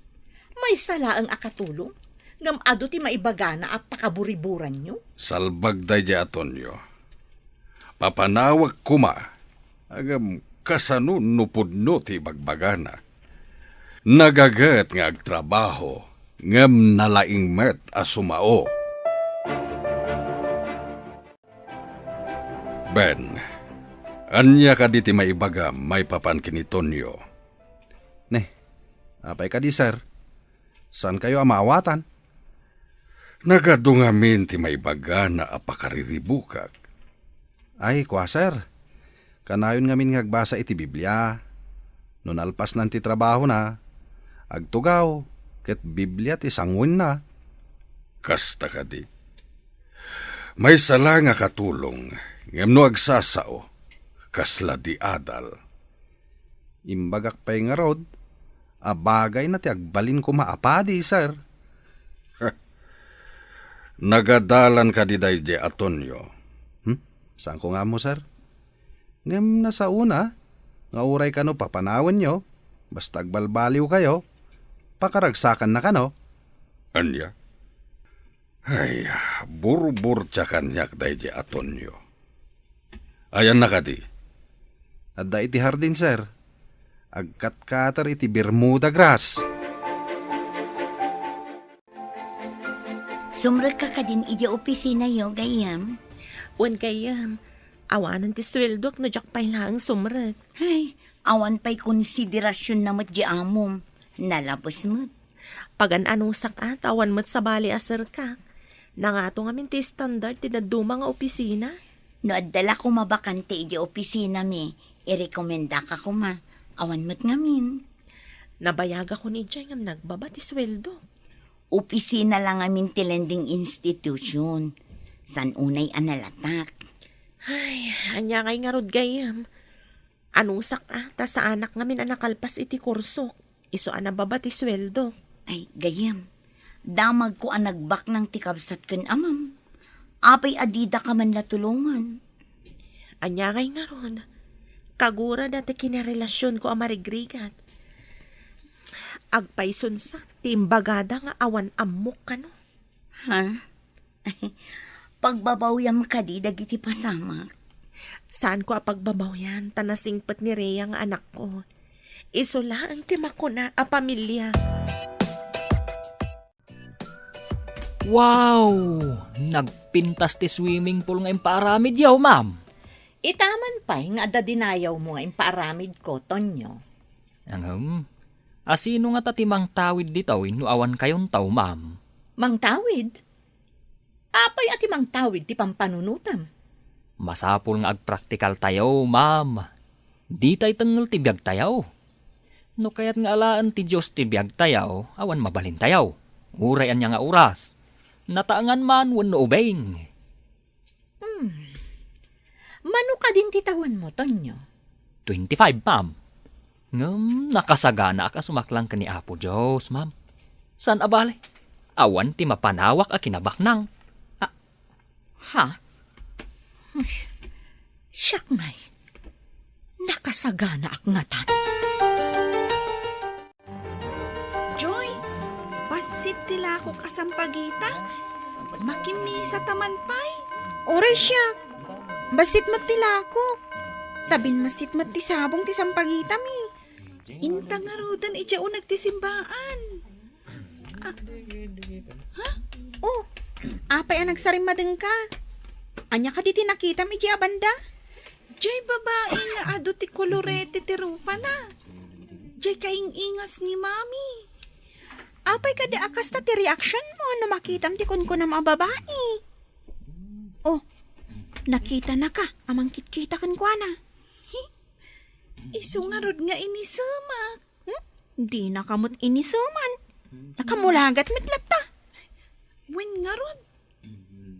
Maysa laeng a katulong, ngem adu ti maibagana a pakaburiburanyo. Salbag daydiay a Tonyo. Papanawek koma, ngem kasano no pudno ti ibagbagana? Nagaget nga agtrabaho, ngem nalaing met a sumao. Ben, ania kadi ti maibagam maipapan ken ni Tonyo? Ne, apay kadi, sir? Saankayo a maawatan? Nagadu ngamin ti maibagana a pakariribukak. Ay, kua, sir. Kanayon ngamin nga agbasa iti Biblia. No nalpasnan ti trabahona, agtugaw, ket Biblia ti sanguenna. Kasta kadi. Maysa la nga katulong, ngem no agsasao, kasla di adal. Imbagak pay ngarud a bagayna ti agbalin koma a padi, sir. Nagadalan kadi daydiay a Tonyo? Hmm? Saanko nga ammo, sir. Ngem nasaona nga uray kano papanawenyo, basta agbalbaliwkayo, pakaragsakanna kano. Ania? Ay, burburtia kaniak daydiay a Tonyo. Ayanna kadi? Adda iti hardin, sir. Agkatkater iti Bermuda grass. Sumrekka kadin idiay opisinayo, gayyem? Wen, gayyem. Awanen ti sueldok no diak pay laeng sumrek. Ay, awan pay konsiderasionna met di amom. Nalabes met. Pagan-anusak a, ta awan met sabali a serkak. Nangato ngamin ti standard ti dadduma nga opisina. No adda la koma bakante idiay opisinami, irekomendaka koma. Awan met ngamin. Nabayagakon idiay ngem nagbaba ti sueldo. Opisina la ngamin ti lending institution. Saan unay a nalatak. Ay, ania ngay ngarud gayyem? Anusak a, ta saanak ngamin a nakalpas iti kursok. Isu a nababa ti sueldo. Ay, gayyem. Damagko a nagbaknang ti kabsat ken amam. Apay a didaka man la tulongan? Ania ngay ngarud? Kagurada ti kinarelasionko a marigrigat. Agpaysunsa ti imbagada nga awan ammok kano. Ha? Pagbabawyam kadi dagiti pasamak? Saanko a pagbabawian, ta nasingpet ni Rhea nga anakko. Isu laeng ti makuna a pamilia. Wow! Nagpintas ti swimming pool nga impaaramidyo, ma'am. Itaman pay nga adda dinayawmo nga impaaramidko, Tonyo. Ngem, asino ngata ti mangtawid ditoy no awan kayonto, ma'am? Mangtawid? Apay a ti mangtawid ti pampanunotem? Masapul nga agpraktikaltayo, ma'am. Ditay tengngel ti biagtayo. No kayat nga alaen ti Dios ti biagtayo, awan mabalintayo. Uray ania nga oras. Nataengan man wenno ubing. Hmm. Mano kadin ti tawenmo, Tonyo? Twenty-five, ma'am. Ngem nakasaganaak a sumaklang ken ni Apo Dios, ma'am. Saan a bale, awan ti mapanawak a kinabaknang. Ah, ha? Ay, siak ngay. Nakasaganaak ngatan. Joy, bassit ti lakok a sampagita. Makimisa ta man pay. Uray siak. Bassit met ti lakok. Ta binmassit met ti sabong ti sampagitami. Inta ngaruden idiay uneg ti simbaan. Ah, ha? Oh, apay a nagsarimmadengka? Ania kadi ti nakitam idiay a banda? Jay babai nga adu ti kolorete ti rupana. Jay kaing-ingas ni Mami. Apay kadi a kasta ti reaction mo no makitam ti kunkunam a babai? Oh, nakitanaka a mangkitkita kenkuana. Isu ngarud nga inisemak. Hmm? Dinaka met iniseman. Nakamulagat met latta. Wen ngarud,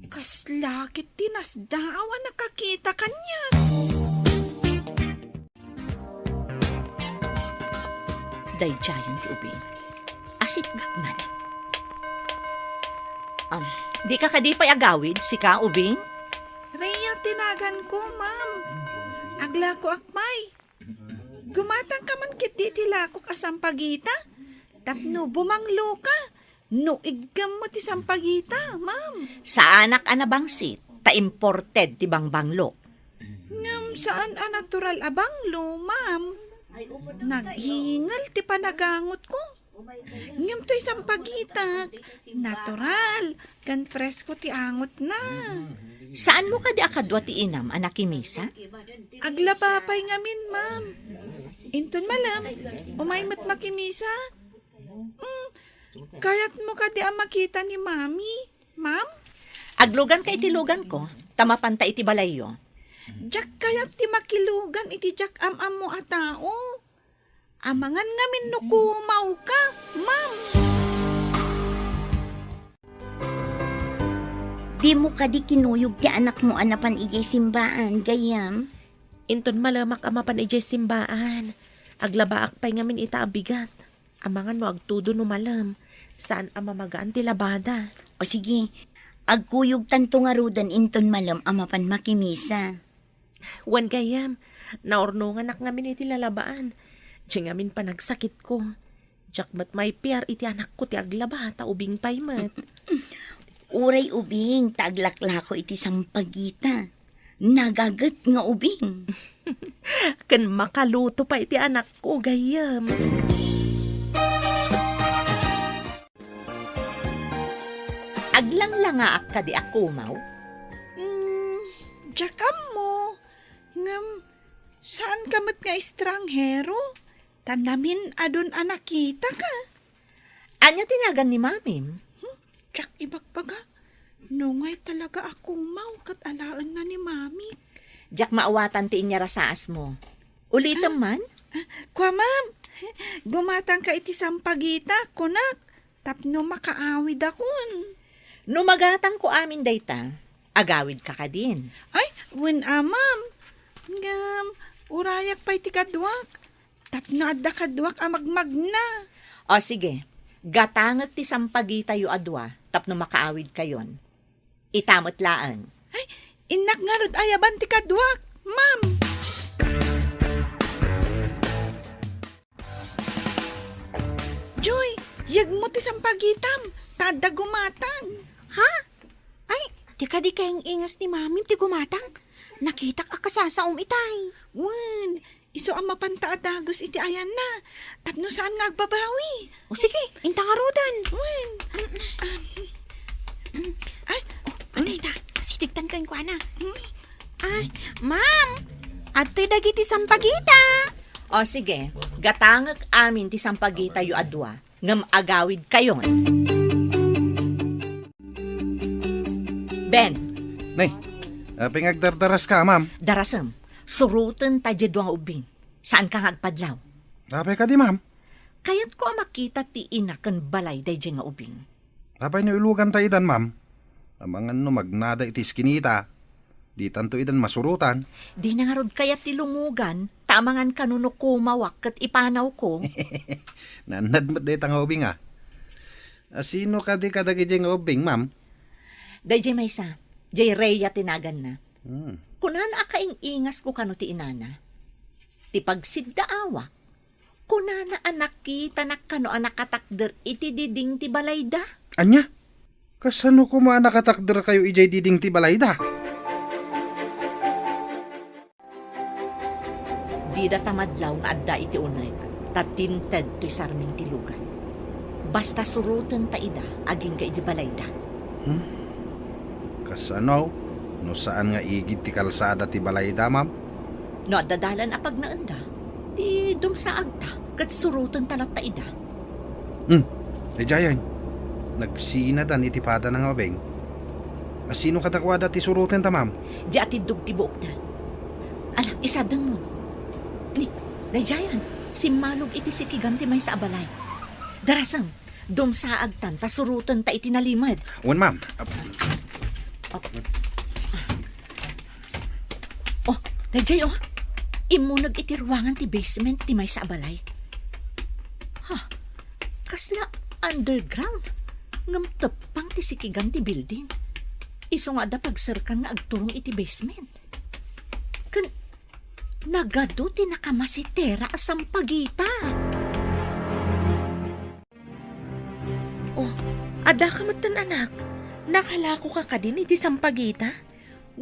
kasla ket ti nasdaaw a nakakita kaniak. Daydiayen ti ubing. Asitgak man. Am, dika kadi pay agawid, sika, ubing? Rhea ti naganko, ma'am. Aglakoak pay. Gumatangka man ketdi iti lakok a sampagita tapno bumangloka no iggammo ti sampagita, ma'am. Saanak a nabangsit, ta imported ti bangbanglo. Ngem saan a natural a banglo, ma'am. Naghingel ti panagangotko. Ngem toy sampagitak, natural, ken presko ti angotna. Saanmo kadi a kadua ti inam a nakimisa? Aglaba pay ngamin, ma'am. Inton malem, umay met makimisa. Mm, kayatmo kadi a makita ni Mami, ma'am? Agluganka iti luganko, ta mapanta iti balayyo. Diak kayat ti makilugan iti diak am-ammo a tao. Amangan ngamin no kumawka, ma'am. Dimo kadi kinuyog ti anakmo a napan idiay simbaan, gayyem? Inton malemak a mapan idiay simbaan, aglabaak pay ngamin ita a bigat. Amangan no agtudo no malem, saan a mamagaan ti labada. O sige, agkuyogtanto ngaruden inton malem a mapan makimisa. Wen gayyem, naurnonganak ngamin iti lalabaan. Diay ngamin panagsakitko. Diak met maipiar iti anakko ti aglaba, ta ubing pay met. Uray ubing, ta aglaklako iti sampagita. Nagaget nga ubing. Ken makaluto pay iti anakko, gayyem. Aglanglangaak kadi a kumaw? Mm, diak ammo. Ngem, saanka met nga estranghero? Ta namin-adun a nakitaka. Ania ti nagan ni Mamim? Hmm, diak ibagbaga. Nungay talaga a kumaw ket alaenna ni Mami. Diak maawatan ti inyarasaasmo. Ulitem man? Ah, kua, ma'am. Gumatangka iti sampagita, kunak, tapno makaawidakon. No magatangko amin dayta, agawidka kadin. Ay, wen a, ma'am. Ngem, urayak pay ti kaduak, tapno adda kaduak a magmagna. O sige, gatangek ti sampagitayo a dua tapno makaawidkayon. Ita met laeng. Ay, innak ngarud ayaban ti kaduak, ma'am. Joy, yegmo ti sampagitam, ta adda gumatang. Ha? Ay, di kadi kaing-ingas ni Mamim ti gumatang? Nakitak a kasasaom itay. Wen, isu a mapanta a dagus iti ayanna, tapno saan nga agbabawi. O sige, inta ngaruden. Wen. Ay, oh, adda ita. Sidigtan kenkuana. Hmm? Ay, ma'am, adtoy dagiti sampagita. O sige, gatangek amin ti sampagitayo a dua, ngem agawidkayon. Ben. Nay, apay nga agdardaraska, ma'am? Darasem, suroten ta diay dua nga ubbing. Saanka nga agpadlaw? Apay kadi, ma'am? Kayatko a makita ti ina ken balay daydiay nga ubing. Apay no iluganta idan, ma'am? Amangan no magnada iti iskinita, ditanto idan masurotan. Dina ngarud kayat ti lumugan, ta amangan kano no kumawak ket ipanawko. Naannad met dayta nga ubing, a. A, sino kadi kadagidiay nga ubbing, ma'am? Daydiay maysa, diay Rhea ti naganna. Hmm. Kunana a kaing-ingasko kano ti inana. Ti pagsiddaawak, kunana a nakitanak kano a nakatakder iti diding ti balayda. Ania? Kasano koma a nakatakderkayo idiay diding ti balayda? Dida ta madlaw nga adda iti uneg, ta tinted toy sarming ti lugan. Basta suroten ta ida agingga idi balayda. Hmm? Kasano? No saan nga igid ti kalsada ti balayda, ma'am? No adda dalan a pagnaenda, ti dumsaagta, ket suroten ta latta ida. Hmm, daydiayen. Nagsinadan iti padana nga ubing. A, sino kadakuada ti surotenta, ma'am? Di atiddog ti buokda. Ala, isadengmo. Ni, daydiayen, simmalog iti sikigan ti maysa a balay. Darasem, dumsaagtan ta surotenta iti nalimed. Wen, ma'am. Oh. Oh, daydiay, oh. Immuneg iti ruangan ti basement ti maysa a balay. Ha, kasla underground ngem teppang ti sikigan ti building. Isu nga adda pagserkan nga agturong iti basement. Ken nagadu ti nakamasitera a sampagita. Oh, addaka metten, anak. Nakalakoka kadin iti sampagita?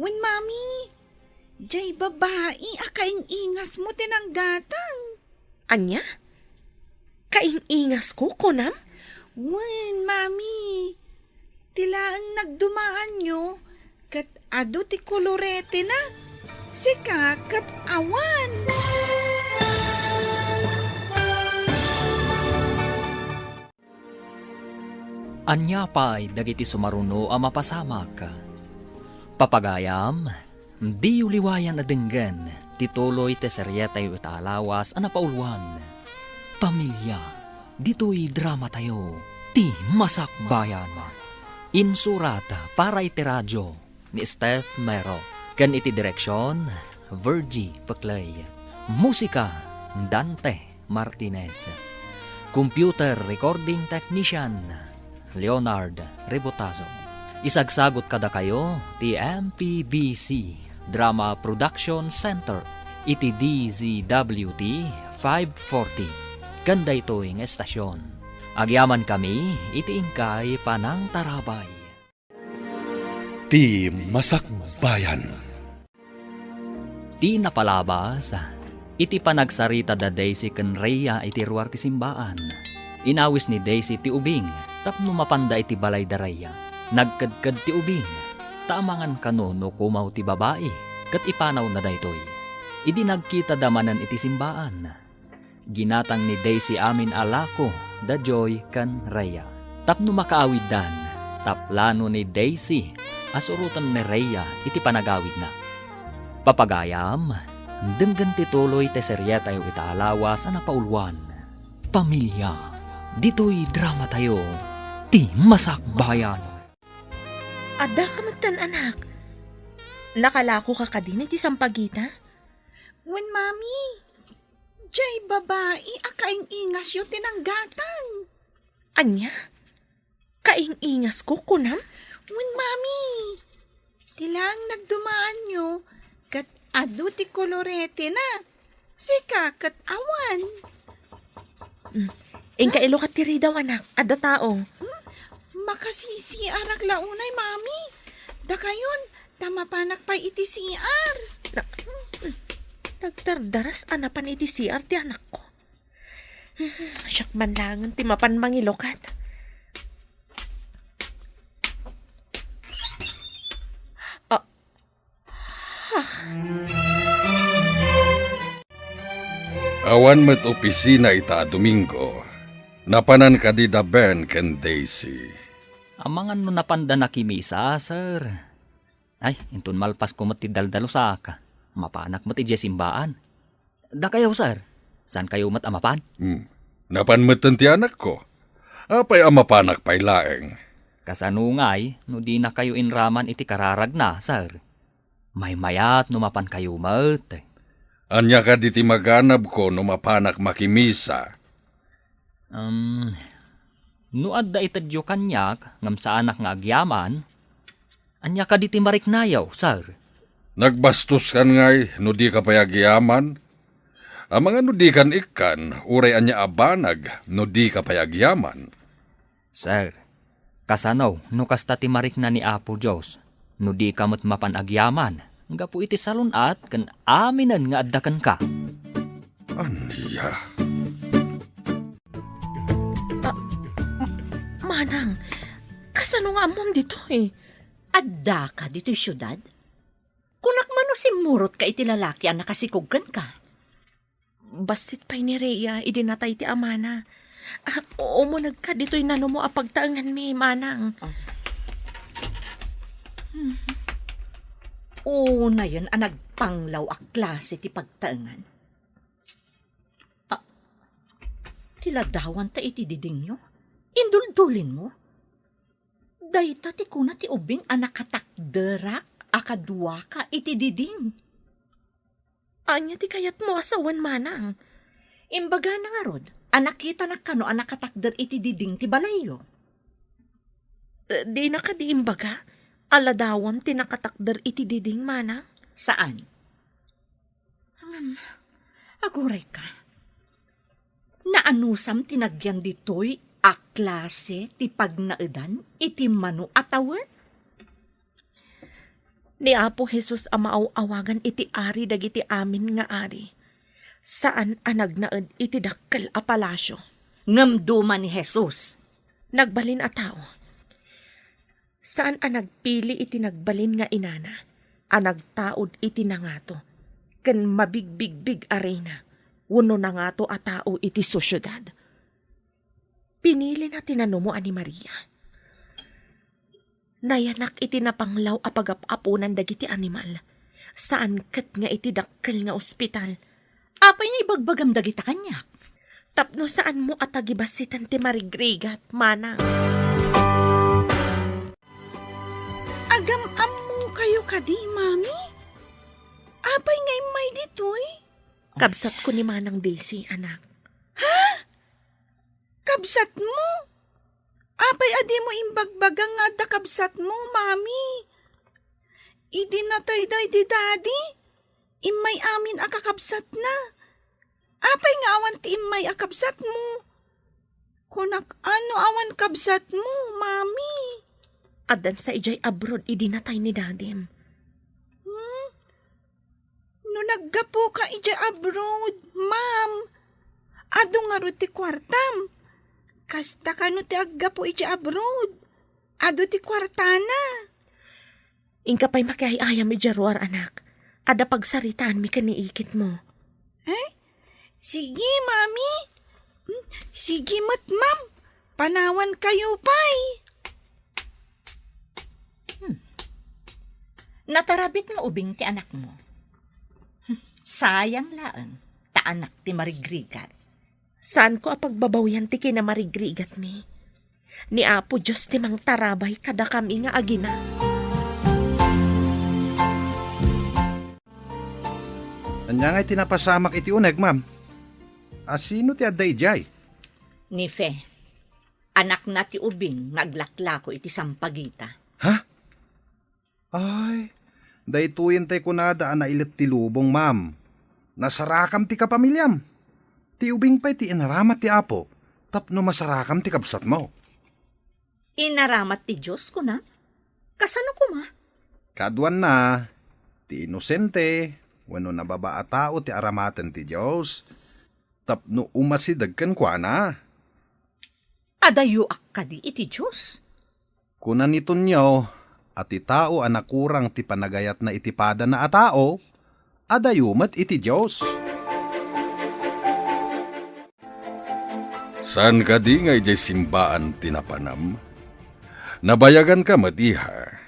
Wen, Mami. Jay babai a kaing-ingasmo ti nanggatang. Ania? Kaing-ingasko, kunam? Wen, Mami. Ti laeng nagdumaanyo, ket adu ti koloretena. Sika ket awan. Ania pay dagiti sumaruno a mapasamak? Papagayam, diyo liwayan a denggen ti tuloy ti serietayo ita a lawas a napauluan, Pamilia, ditoy dramatayo, Ti Masakbayan. Insurat para iti radio ni Steph Mero, ken iti direksion, Virgie Peclay. Musika, Dante Martinez. Computer recording technician, Leonard Rebotazo. Isagsagot kadakayo ti M P B C Drama Production Center iti D Z W T five forty, ken daytoy nga estasyon. Agyamankami iti inkay panangtarabay. Ti Masakbayan. Ti napalabas, iti panagsarita da Daisy ken Rhea iti ruar ti simbaan. Inawis ni Daisy ti ubing tapno mapanda iti balay da Rhea. Nagkedked ti ubing, ta amangan kano no kumaw ti babai, ket ipanawna daytoy. Idi nagkita da manen iti simbaan, ginatang ni Daisy amin a lako da Joy ken Rhea tapno makaawiddan, ta plano ni Daisy a suroten ni Rhea iti panagawidna. Papagayam, denggen ti tuloy ti serietayo ita a lawas a napauluan, Pamilia, ditoy dramatayo, Ti Masakbayan. Addaka metten, anak. Nakalakoka kadin iti sampagita? Wen, Mami. Jay babai a kaing-ingasyo ti nanggatang. Ania? Kaing-ingasko, kunam? Wen, Mami. Ti laeng nagdumaanyo, ket adu ti koloretena. Sika ket awan. Mm. Inka ilukat ti ridaw, anak. Adda tao. Hmm? Makasisiarak la unay, Mami. Dakayon, ta mapanak pay iti C R. Na-, nagdardaras a napan iti C R ti anakko. Siak man laengen ti mapan mangilukat. Ah. Awan met opisina ita a Domingo. Napanan kadi da Ben ken Daisy? Amangan no napanda nakimisa, sir. Ay, inton malpasko met ti daldalusak, mapanak met idiay simbaan. Dakayo, sir, saankayo met a mapan? Hmm. Napan metten ti anakko. Apay a mapanak pay laeng? Kasano ngay no dinakayo inraman iti kararagna, sir? Maymayat no mapankayo met. Ania kadi ti maganabko no mapanak makimisa? Um, no adda itedyo kaniak ngem saanak nga agyaman, ania kadi ti mariknayo, sir? Nagbastos kan ngay no dika pay agyaman? Amangan no dikan ikkan, uray ania a banag no dika pay agyaman? Sir, kasano no kasta ti marikna ni Apo Dios, no dika met mapan agyaman gapu iti salun-at ken aminen nga adda kenka? Ania? Ah, m-, Manang, kasano nga ammom ditoy? Addaka ditoy siudad? Kunak man no simmurotka iti lalaki a nakasikog kenka? Bassit pay ni Rhea idi natay ti amana. Ah, umunegka ditoy nanumo a pagtaenganmi, Manang. Ah. Unayen a nagpanglaw a klase ti pagtaengan. Ah, ti ladawanta iti didingyo? Induldulinmo? Dayta ti kuna ti ubing a nakatakderak a kaduaka iti diding. Ania ti kayatmo a sawen, Manang? Imbagana ngarud a nakitanak kano a nakatakder iti diding ti balayyo. Eh, dina kadi imbaga a ladawam ti nakatakder iti diding, Manang? Saan? Ngem, agurayka. Naanusam ti nagyan ditoy a klase ti pagnaedan iti mano a tawen? Ni Apo Jesus a maaw-awagan iti Ari dagiti amin nga ari, saan a nagnaed iti dakkel a palasio. Ngem duma ni Jesus. Nagbalin a tao. Saan a nagpili iti nagbalin nga inana a nagtaud iti nangato ken mabigbigbig a reyna wenno nangato a tao iti sosiedad. Pinilina ti nanumo a ni Maria. Nayanak iti napanglaw a pagap-aponan dagiti animal. Saan ket nga iti dakkel nga ospital. Apay nga ibagbagam dagita kaniak? Tapno saanmo a tagibassitan ti marigrigat, manang. Agam-ammokayo kadi, Mami? Apay nga immay ditoy? Kabsatko ni Manang Daisy, anak. Ha? Kabsatmo? Apay a dimo imbagbaga nga adda kabsatmo, Mami? Idi natay daydi Daddy, immay amin a kakabsatna. Apay nga awan ti immay a kabsatmo? Kunak, ano awan kabsatmo, Mami? Addan sa idiay abroad idi natay ni Dadim. Hmm? No naggapuka idiay abroad, ma'am, adu ngarud ti kuartam. Kasta kano ti aggapu idiay abroad? Adu ti kuartana. Inka pay makiay-ayam idiay ruar, anak. Adda pagsaritaanmi ken ni ikitmo. Eh? Sige, Mami. Hmm, sige met, ma'am. Panawankayo pay. Hmm. Natarabit nga ubing ti anakmo. Hmm. Sayang laeng, ta anak ti marigrigat. Saanko a pagbabawian ti kinamarigrigatmi. Ni Apo Dios ti mangtarabay kadakami nga agina. Ania ngay ti napasamak iti uneg, ma'am? A, sino ti adda idiay? Ni Fe. Anakna ti ubing nga aglaklako iti sampagita. Ha? Ay, daytoyen tay kunada a nailet ti lubong, ma'am. Nasarakam ti kapamiliam. Ti ubing pay ti inaramat ti Apo tapno masarakam ti kabsatmo. Inaramat ti Dios, kunam? Kasano koma? Kaduanna, ti inosente wenno nababa a tao ti aramaten ti Dios tapno umasideg kenkuana. Adayoak kadi iti Dios? Kuna ni Tonio a ti tao a nakurang ti panagayatna iti padana a tao, adayo met iti Dios. Saan kadi nga idiay simbaan ti napanam? Nabayaganka met, iha.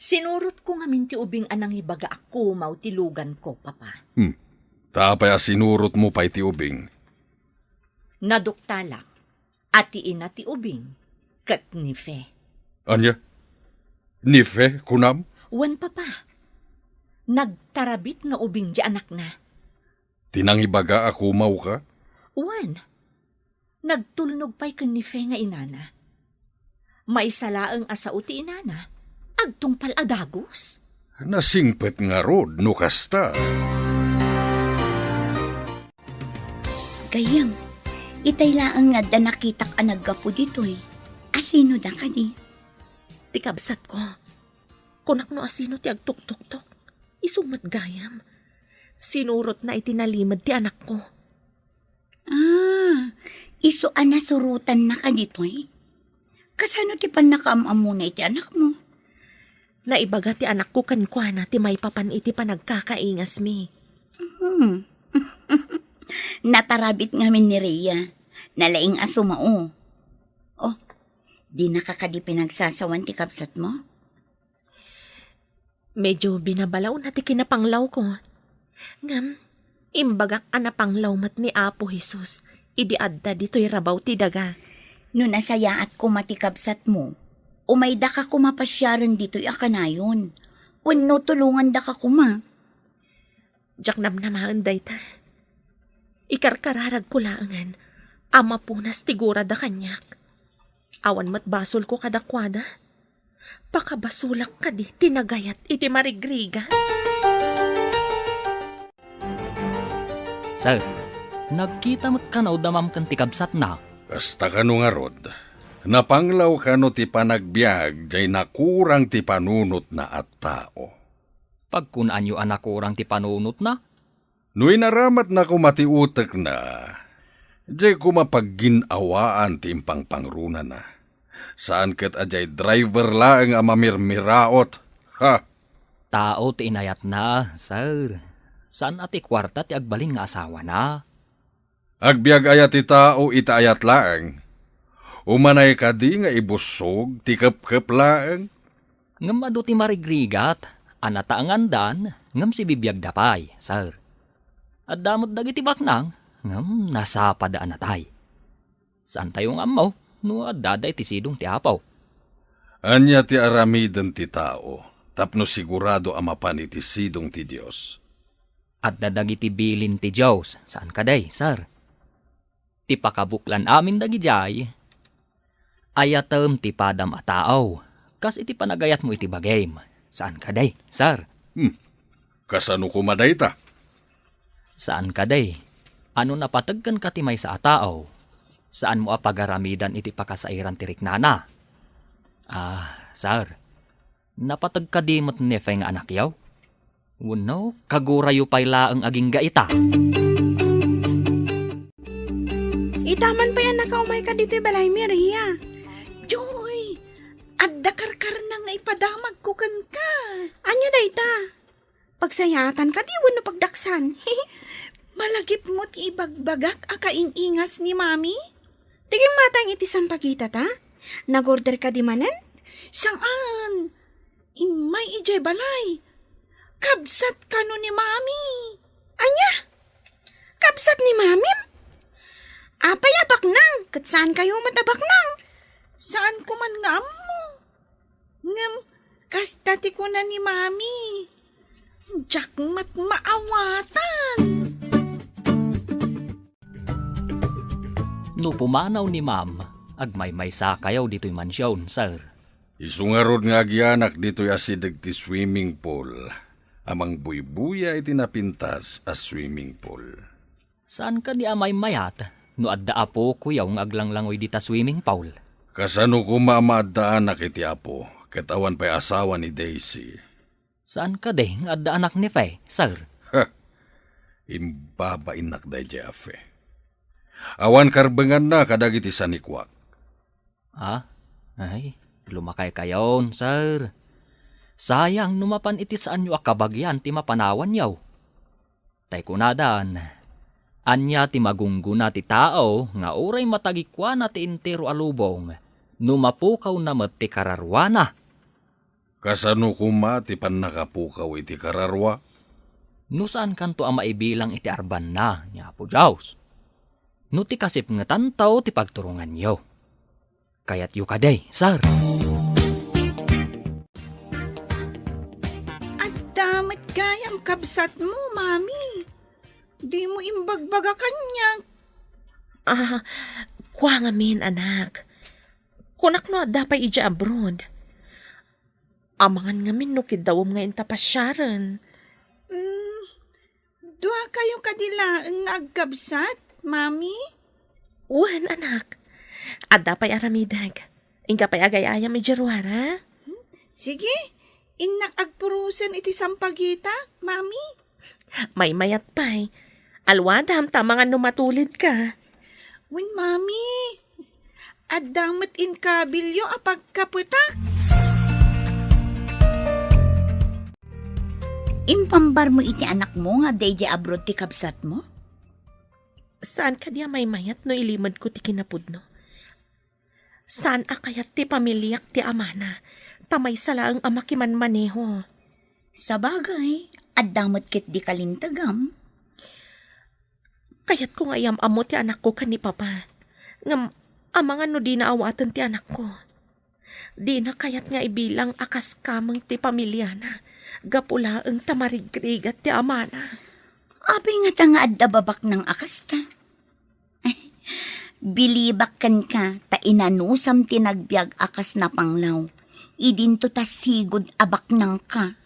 Sinurotko ngamin ti ubing a nangibaga a kumaw ti luganko, Papa. Hmm. Ta apay a sinurotmo pay ti ubing? Naduktalak a ti ina ti ubing ket ni Fe. Ania? Ni Fe, kunam? Wen, Papa. Nagtarabit nga ubing ti anakna. Ti nangibaga a kumawka? Wen. Nagtulnog pay ken ni Fe nga inana. Maysa laeng a sao ti inana, agtungpal a dagus. Nasingpet ngarud no kasta. Gayyem, itay laeng nga adda nakitak a naggapu ditoy. Asino da kadi? Ti kabsatko. Kunak no asino ti agtuktoktok. Isu met gayam. Sinurotna iti nalimed ti anakko. Ah, isu a nasurotanna kaditoy? Kasano ti pannakaam-ammona iti anakmo? Naibaga ti anakko kenkuana ti maipapan iti panagkakaingasmi. Hmm. Natarabit ngamin ni Rhea. Nalaing a sumao. Oh, dinaka kadi pinagsasawan ti kabsatmo? Medyo binabalawna ti kinapanglawko. Ngem, imbagak a napanglaw met ni Apo Jesus idi adda ditoy rabaw ti daga. No nasayaat koma ti kabsatmo, umaydaka koma pasiaren ditoy a kanayon, wenno tulongandaka koma. Diak namnamaen dayta. Ikarkararagko laengen a mapunas ti gurada kaniak. Awan met basolko kadakuada. Pakabasolak kadi ti nagayat iti marigrigat. Sir, nagkita met kano da ma'am ken ti kabsatna? Kasta kano ngarud, napanglaw kano ti panagbiag jay nakurang ti panunotna a tao? Pagkunaanyo a nakurang ti panunotna? No inaramatna koma ti utekna, Diay koma paggin-awaan ti impangpangrunana. Saan ket a diay driver laeng a mamirmiraot. Ha! Tao ti inayatna, sir. Saan a ti kuarta ti agbalin nga asawana. Agbiag aya ti tao iti ayat laeng? Umanay kadi nga ibussog ti kepkep laeng? Ngem adu ti marigrigat a nataengandan ngem sibibiagda pay, sir. Adda met dagiti baknang ngem nasapada a natay. Saantayo nga ammo no adda dayta iti sidong ti Apo. Ania ti aramiden ti tao tapno sigurado a mapan iti sidong ti Dios? Adda dagiti bilin ti Dios, saan kadi, sir? Ti pakabuklan amin dagidiay, ayatem ti padam a tao, kas iti panagayatmo iti bagim, saan kadi, sir? Hmm. Kasano koma dayta? Saan kadi, a no napateg kenka ti maysa a tao, saanmo a pagaramidan iti pakasairan ti riknana? Ah, sir, napateg kadi met ni Fe nga anakyo? Wenno, kagurayo pay laeng agingga ita? Ita man pay a nakaumayka ditoy balay, Maria. Joy, adda karkarnang nga ipadamagko kenka. Ania dayta? Pagsayaatan kadi wenno pagdaksan? Malagipmo ti ibagbagak a kaing-ingas ni Mami? Ti gimmatang iti sampagita ta? Nag-order kadi manen? Saan? Immay idiay balay. Kabsat kano ni Mami? Ania? Kabsat ni Mamim? Apay a baknang? Ket saankayo met a baknang? Saanko man nga ammo. Ngem, kasta ti kuna ni Mami. Diak met maawatan. No pumanaw ni Ma'am, agmaymaysakayo ditoy mansion, sir. Isu ngarud nga agianak ditoy asideg ti swimming pool, a mangbuybuya iti napintas a swimming pool. Saan kadi a maymayat no adda apokoyo nga aglanglangoy dita swimming pool? Kasano koma a maaddaanak iti apo, ket awan pay asawa ni Daisy? Saan kadi nga adda anak ni Fe, sir? Ha! Imbabainnak daydiay a Fe. Awan karbenganna kadagiti sanikuak. Ah, ay, lumakaykayon, sir. Sayang no mapan iti saanyo a kabagian ti mapanawanyo. Tay kunadan, ania ti magunggona ti tao nga uray matagikuana ti entero a lubong no mapukawna met ti kararuana? Kasano koma ti pannakapukaw iti kararua? No saankanto a maibilang iti arbanna ni Apo Dios, no ti kasipngetanto ti pagturonganyo. Kayatyo kadi, sir? Adda met gayam kabsatmo, Mami. Dimo imbagbaga kaniak. Ah, kua ngamin, anak. Kunak no adda pay idiay abroad. Amangan ngamin no kiddawem nga inta pasiaren. Mm, duakayo kadi laeng nga agkabsat, Mami? Wen, anak. Adda pay aramidek. Inka pay agay-ayam idiay ruar, a? Sige, innak agpurosen iti sampagita, Mami. Maymayat pay. Alwadam ta amangan no matulidka. Wen, Mami. Adda met inkabilyo a pagkapetak. Impambarmo iti anakmo nga adda idiay abroad ti kabsatmo? Saan kadi a maymayat no ilimedko ti kinapudno? Saan a kayat ti pamiliak ti amana, ta maysa laeng a makimanmaneho. Sabagay, adda met ketdi kalintegam. Kayatko nga iyam-ammo ti anakko ken ni Papa. Ngem amangan no dina awaten ti anakko. Dina kayat nga ibilang a kas kameng ti pamiliana, gapu laeng ta marigrigat ti amana. Apay ngata nga adda babaknang a kasta? Bilibak kenka ta inanusam ti nagbiag a kas napanglaw. Idinto ta sigud a baknangka.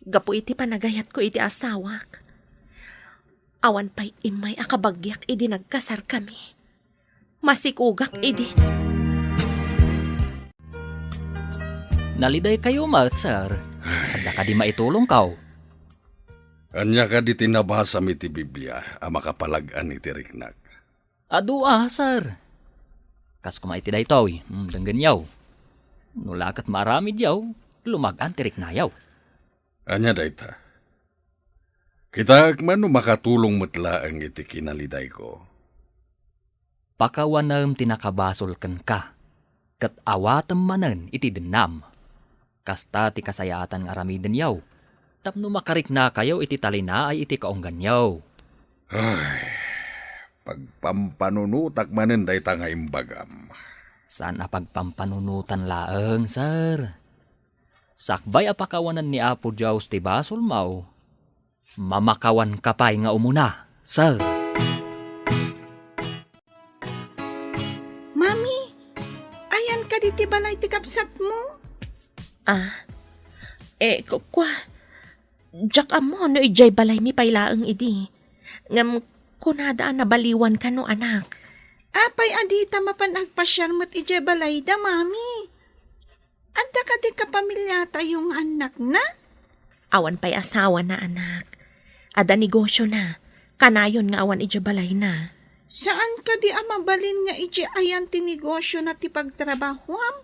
Gapu iti panagayatko iti asawak, awan pay immay a kabagiak idi nagkasarkami. Masikogak idi. Nalidaykayo met, sir. Adda kadi maitulongko? Ania kadi ti nabasam iti Biblia a makapalag-an iti riknak? Adu a, sir. Kas koma iti daytoy, mm, denggenyo. No la ket maaramidyo, lumagan ti riknayo. Ania dayta? Kitaek man no makatulong met laeng iti kinalidayko. Pakawanem ti nakabasol kenka, ket awatem manen iti dennam. Kasta ti kasayaatan nga aramidenyo, tapno makariknakayo iti talinaay iti kaungganyo. Ay, pagpampanunotak manen dayta nga imbagam. Saan a pagpampanunotan laeng, sir. Sakbay a pakawanen ni Apo Dios ti basolmo, mamakawanka pay nga umuna, sir. Mami, ayan kadi ti balay ti kabsatmo? Ah, eh, ku-, kua, diak ammo no idiay balaymi pay laeng idi. Ngem kunada a nabaliwan kano, anak. Apay a dita mapan agpasiar met idiay balayda, Mami? Adda kadi kapamiliatayo nga annakna? Awan pay asawana, anak. Adda negosiona. Kanayon nga awan idiay balayna. Saan kadi a mabalin nga idiay ayan ti negosiona ti pagtrabahoam?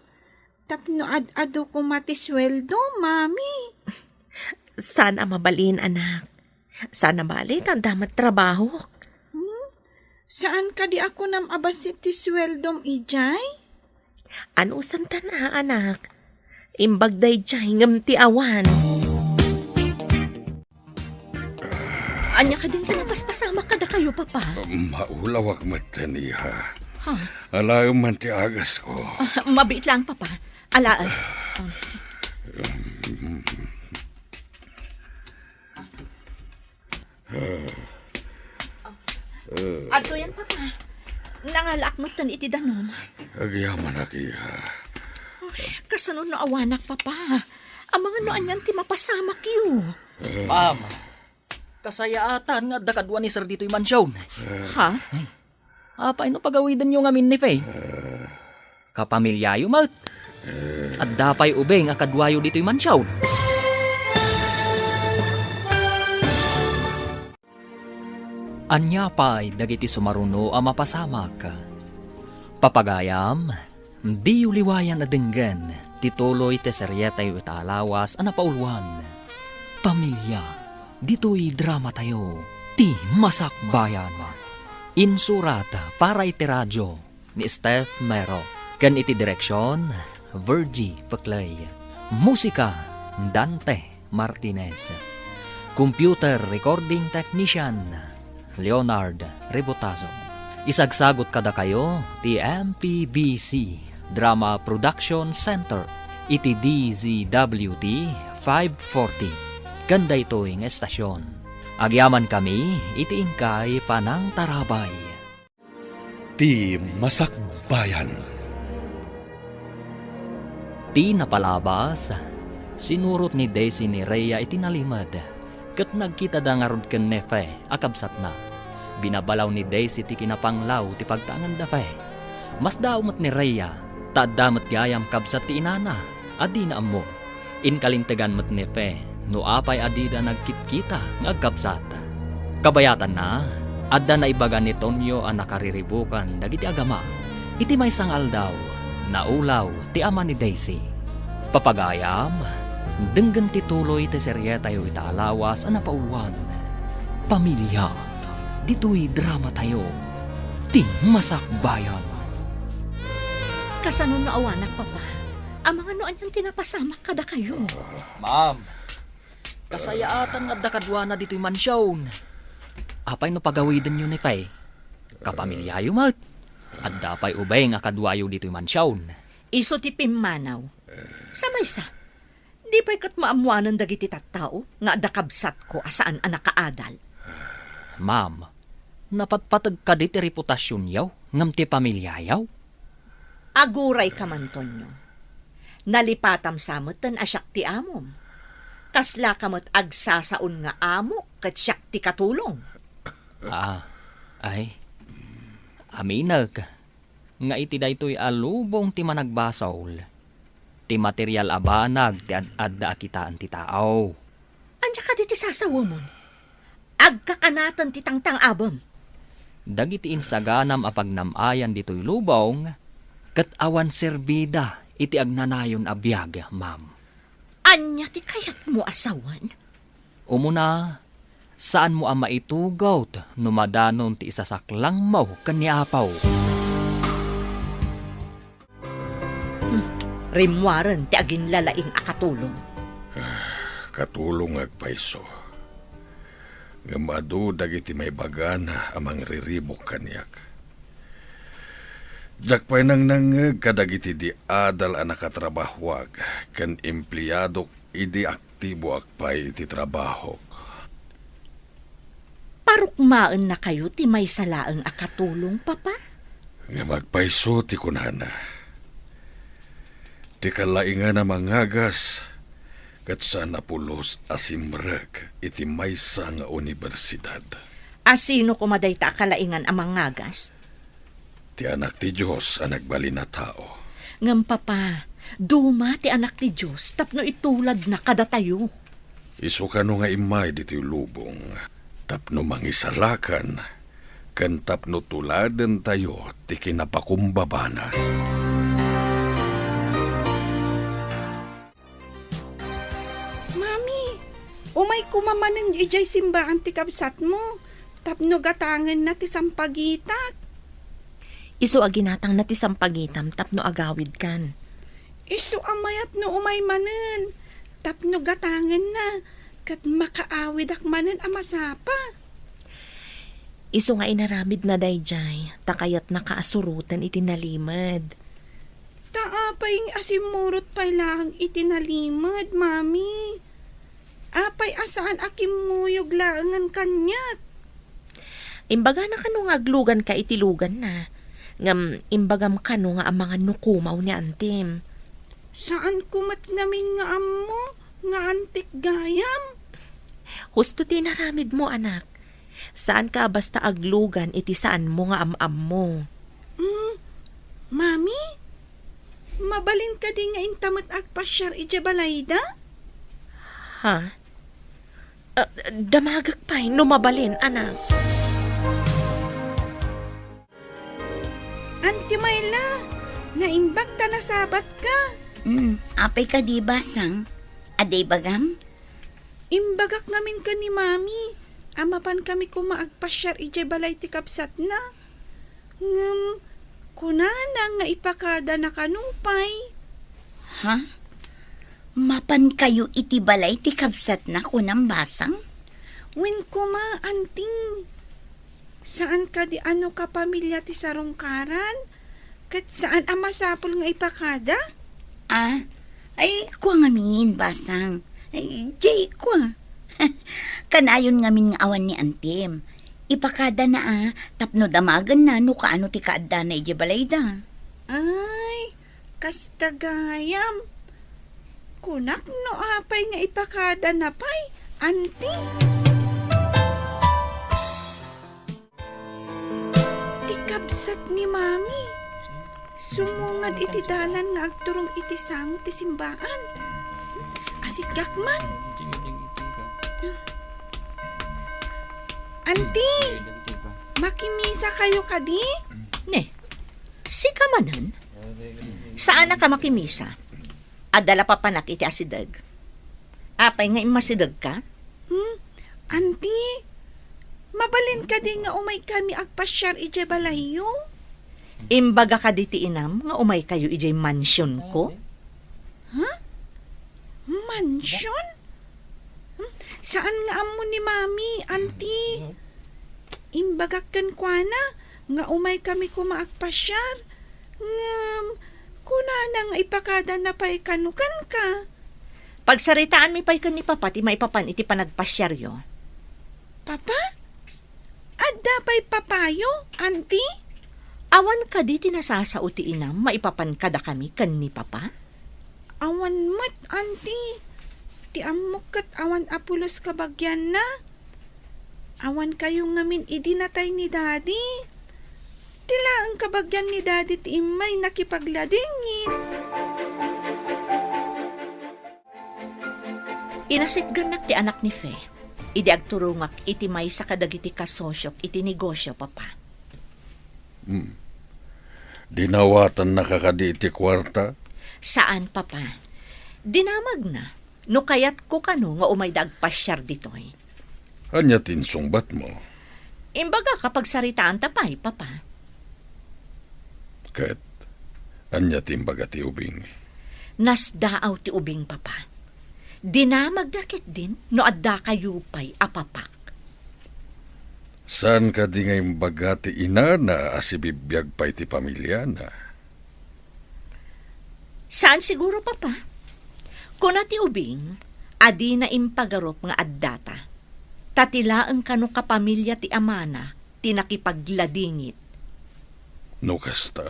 Tapno ad-adu koma ti sueldo, Mami. Saan a mabalin, anak. Saan a bali ta adda met trabahok. Hmm? Saan kadi a kunam a bassit ti sueldom idiay? Anusantan a, anak. Imbag daydiay ngem ti awan. Ania kadin ti napaspasamak kadakayo, Papa? Maulawak metten, iha. Ha? Alaem man ti agasko. Ah, mabiit lang, Papa. Alaem. Ah. Adtoyen, Papa. Nangalaak metten iti danum. Agyamanak, iha. Ay, kasano no awanak, Papa? Amangan no anian ti mapasamakyo? Ma'am, kasayaatan nga adda kadua ni Sir ditoy mansion. Ha? Apay no pagawidenyo ngamin ni Fe? Kapamiliayo met. Adda pay ubing a kaduayo ditoy mansion. Ania pay dagiti sumaruno a mapasamak? Papagayam, diyo liwayan a denggen ti tuloy ti serietayo ita a lawas a napauluan, Pamilia ditoy dramatayo, Ti Masakbayan. Insurat para iti radio ni Steph Mero, ken iti direksion, Virgie Peclay. Musika, Dante Martinez. Computer recording technician, Leonard Rebotazo. Isagsagot kadakayo ti M P B C Drama Production Center iti D Z W T five forty. Ken daytoy nga estasion, agyamankami iti inkay panangtarabay. Ti Masakbayan. Ti napalabas, sinurot ni Daisy ni Rhea iti nalimed, ket nagkitada ngarud ken Nefe a kabsatna. Binabalaw ni Daisy ti kinapanglaw ti pagtaengan da Fe. Masdaaw met ni Rhea, ta adda met gayam kabsat ti inana a dina ammo. Inkalintegan met ni Fe no apay a dida nagkitkita nga agkabsat. Kabayatanna, adda naibaga ni Tonyo a nakariribukan dagiti agama. Iti maysa nga aldaw, naulaw ti ama ni Daisy. Papagayam, denggen ti tuloy ti serietayo ita a lawas a napauluan, Pamilia, ditoy dramatayo, Ti Masakbayan. Kasano no awanak, Papa? Amangan no anian ti napasamak kadakayo? Ma'am, kasayaatan nga adda kaduana ditoy mansion. Apay no pagawidenyo ni Fe? Kapamiliayo met. Adda pay ubing a kaduayo ditoy mansion. Isu ti pimmanaw. Sa maysa, di pay ket maammoanan dagiti tattao nga adda kabsatko a saan a nakaadal. Ma'am, napatpateg kadi ti reputasionyo ngem ti pamiliayo? Agurayka man, Tonyo. Nalipatam sa metten a siak ti amom. Kaslaka met agsasaon nga amok ket siak ti katulong. Ah, ay. Aminek nga iti daytoy a lubong ti managbasol, ti material a banag ti ad-adda a kitaen ti tao. Ania kadi ti sasawemon? Agkakanaten ti tangtang-abem. Dagiti insaganam a pagnam-ayan ditoy lubong, ket awan serbida iti agnanayon a biag, ma'am. Ania ti kayatmo a sawen? Umuna, saanmo a maitugot no madanon ti isasaklangmo ken ni Apo. Hmm, rimmuaren ti aginlalaing a katulong. Katulongak payso. Ngem adu dagiti maibagana a mangriribuk kaniak. Diak pay nangnangngeg kadagiti di adal a nakatrabahoak ken empleadok idi aktiboak pay iti trabahok. Parukmaennakayo ti maysa laeng a katulong, Papa? Ngem agpayso ti kunana. Ti kalaingan a mangagas, ket saan a pulos a simrek iti maysa nga universidad. A sino koma dayta a kalaingan a mangagas? Ti Anak ti Dios a nagbalin a tao. Ngem, Papa, duma ti Anak ti Dios tapno ituladna kadatayo. Isu kano nga immay ditoy lubong tapno mangisalakan ken tapno tuladentayo ti kinapakumbabana. Mami, umay koma manen idiay simbaan ti kabsatmo tapno gatangenna ti sampagitak. Isu a ginatangna ti sampagitam tapno agawidkan. Isu a mayat no umay manen tapno gatangenna ket makaawidak manen a masapa. Isu nga inaramidna daydiay ta kayatnaka a suroten iti nalimed. Ta apay nga asimmurot pay laeng iti nalimed, Mami? Apay a saan a kimmuyog laengen kaniak? Imbagana kano nga agluganka iti luganna, ngem imbagam kano nga amangan no kumaw ni antim. Saanko met ngamin nga ammo nga antik gayam. Husto ti inaramidmo, anak. Saanka a basta aglugan iti saanmo nga am-ammo. Mm, Mami, mabalin kadi nga inta met agpasiar idiay balayda? Ha? Ah, damagek pay no mabalin, anak. Anti Mayla, naimbag ta nasabatka. Mm, apay kadi, Basang? Adda ibagam? Imbagak ngamin ken ni Mami a mapankami koma agpasiar idiay balay ti kabsatna. Ngem kunana nga ipakadana kano pay. Ha? Mapankayo iti balay ti kabsatna, kunam, Basang? Wen koma, Anti. Saan kadi a no kapamilya ti sarungkaran, ket saan a masapul nga ipakada? Ah, ay, kua ngamin, Basang. Ay, jay, kua. Kanayon ngamin nga awan ni Antim. Ipakadana a, tapno damagenna no kaano ti kaaddana idiay balayda. Ay, kasta gayam. Kunak no apay nga ipakadana pay, Anti. Ti kabsat ni Mami, sumungad iti dalan nga agturong iti sango ti simbaan. Asigak man. Anti, makimisa kayo kadi? Ne, sika manen? Saan a ka makimisa? Adda la papanak iti asideg. Apay nga immasidegka? Hmm? Anti, mabalin kadi nga umay kami agpasiar idiay balayyo? Imbaga kadi ti inam nga umay kayo idiay mansionko? Ha? Mansion? Hmm? Saan nga ammo ni Mami, Anti? Imbagak kenkuana nga umay kami koma agpasiar. Ngem, kunana nga ipakadana pay kano kenka. Pagsaritaanmi pay ken ni Papa ti maipapan iti panagpasiaryo. Papa? Adda pay papayo, Anti? Awan kadi ti nasasao ti inam maipapan kadakami ken ni Papa? Awan met, Anti. Ti ammok ket awan a pulos kabagianna. Awan kayo ngamin idi natay ni Daddy. Ti laeng kabagian ni Daddy ti immay nakipagladingit. Inasitgannak ti anak ni Fe idi agturongak iti maysa kadagiti kasosiok iti negosio, Papa. Hmm. Dinawatannaka kadi iti kuarta? Saan, Papa. Dinamagna. No kayatko kano nga umayda agpasiar ditoy. Ania ti insungbatmo? Imbagak a pagsaritaanta pay, Papa. Ket ania ti imbaga ti ubing? Nasdaaw ti ubing, Papa. Dinamagna ketdin no addakayo pay a papak. Saan kadi nga imbaga ti inana a sibibiag pay ti pamiliana? Saan siguro, Papa. Kuna ti ubing a dina impagarup nga addata, ta ti laeng kano kapamilya ti amana ti nakipagladingit. No kasta,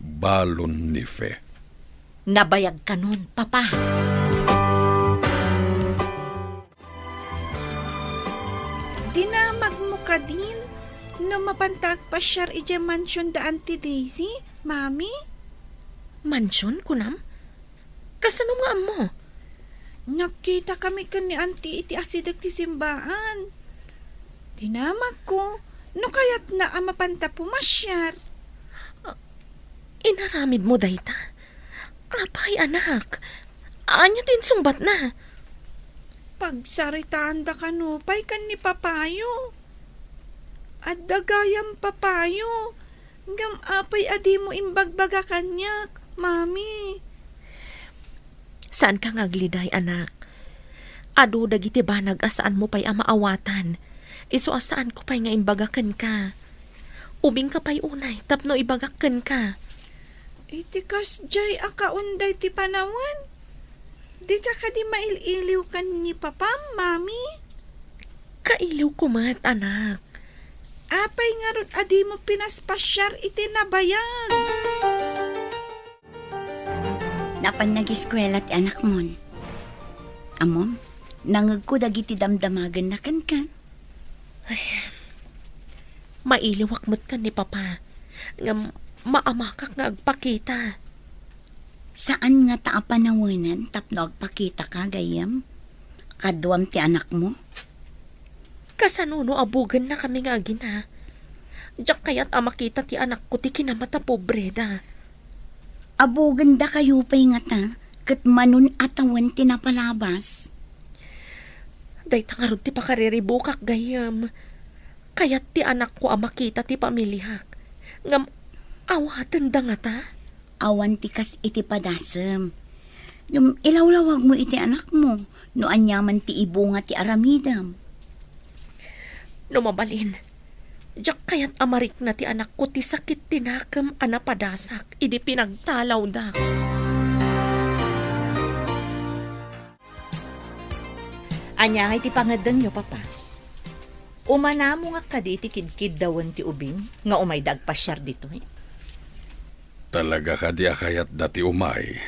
balon ni Fe. Nabayag kanon, Papa. Dinamagmo kadin no mapanta agpasiar idiay mansion da Auntie Daisy, Mami? Mansion, kunam? Kasano nga ammo? Nagkitakami ken ni Auntie iti asideg ti simbaan. Dinamagko no kayatna a mapanta pumasiar. Ah, inaramidmo dayta? Apay, anak? Ania ti insungbatna? Pagsaritaanda kano pay ken ni Papayo. Adda gayam Papayo, ngem apay a dimo imbagbaga kaniak, Mami? Saanka nga agliday, anak. Adu dagiti banag a saanmo pay a maawatan. Isu a saanko pay nga imbaga kenka. Ubingka pay unay tapno ibagak kenka. Iti kasdiay a kaunday ti panawen, dika kadi mail-iliw ken ni Papam, Mami? Kailiwko met, anak. Apay ngarud a dimo pinaspasiar iti nabayag? Napan nagiskuela ti anakmon. Ammom, nangegko dagiti damdamagenna kenka. Ay, mailiwak met ken ni Papa, ngem maamakak nga agpakita. Saan ngata a panawenan tapno agpakitaka, gayyem? Kaduam ti anakmo? Kasano no abugennakami nga agina? Diak kayat a makita ti anakko ti kinamata pobreda. Abugenda kayo pay ngata, ket manun-atawen ti napalabas. Dayta ngarud ti pakariribukak, gayyem. Kayat ti anakko a makita ti pamiliak. Ngem awatenda ngata? Awan ti kas iti padasem. Ngem ilawlawagmo iti anakmo no aniaman ti ibunga ti aramidem. No mabalin, diak kayat a marikna ti anakko ti sakit ti nakem a napadasak idi pinagtalawda. Ania ngay ti pangeddengyo, Papa? Umanamo nga kadi ti kidkiddawen ti ubing nga umayda agpasiar ditoy? Talaga kadi a kayatda ti umay?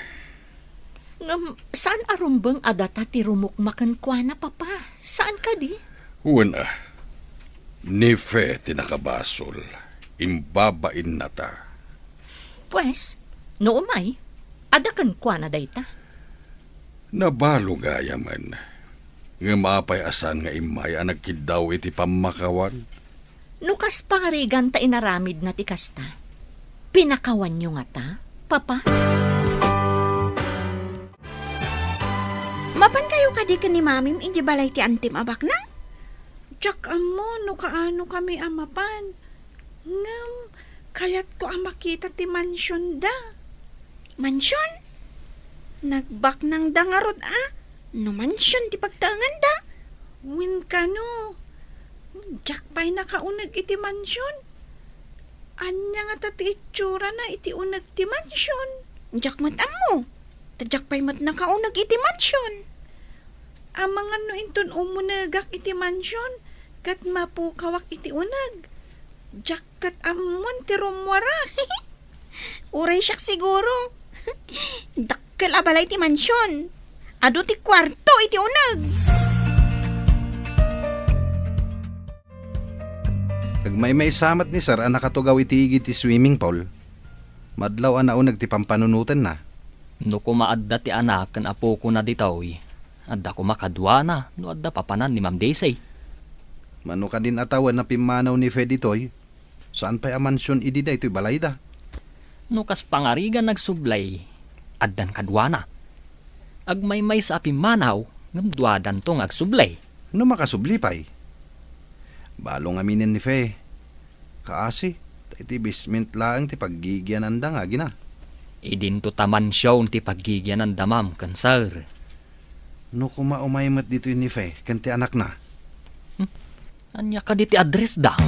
Ngem saan a rumbeng a data ti rumukma kenkuana, Papa? Saan kadi? Wen a, ni Fe ti nakabasol. Imbabainnata. Pues, no umay, adda kenkuana dayta? Nabalo gayamen. Ngem apay a saan nga immay a nagkiddaw iti pammakawan? No kas pangarigan ta inaramidna ti kasta, pinakawanyo ngata, Papa? Mapankayo kadi ken ni Mamim idiay balay ti antim a baknang? Diak ammo no kaanokami a mapan. Ngem, kayatko a makita ti mansionda. Mansion? Nagbaknangda ngarud a no mansion ti pagtaenganda? Wen kano, diak pay nakauneg iti mansion. Ania ngata ti itsurana iti uneg ti mansion? Diak met ammo. Ta diak pay met nakauneg iti mansion. Amangan no inton umunegak iti mansion, ket mapukawak iti uneg. Diak ket ammon ti rummuara. Uray siak siguro. Dakkel a balay ti mansion. Adu ti kuarto iti uneg. Agmaymaysa met ni Sir a nakatugaw iti igid ti swimming pool. Madlaw a nauneg ti pampanunotenna. No koma adda ti anak ken apokona ditoy, adda koma kaduana no adda papanan ni Ma'am Daisy. Mano kadin a tawen a pimmanaw ni Fe ditoy? Saan pay a mansion idi daytoy balayda? No kas pangarigan agsubli, addan kaduana. Agmaymaysa a pimmanaw, ngem duadanto nga agsubli. No makasubli pay. Balo ngaminen ni Fe. Kaasi, ta iti basement laeng ti paggigiananda nga agina. Idinto ta mansion ti paggigiananda, ma'am, ken sir. No koma umay met ditoy ni Fe ken ti anakna. Hmm? Ania kadi ti addressda?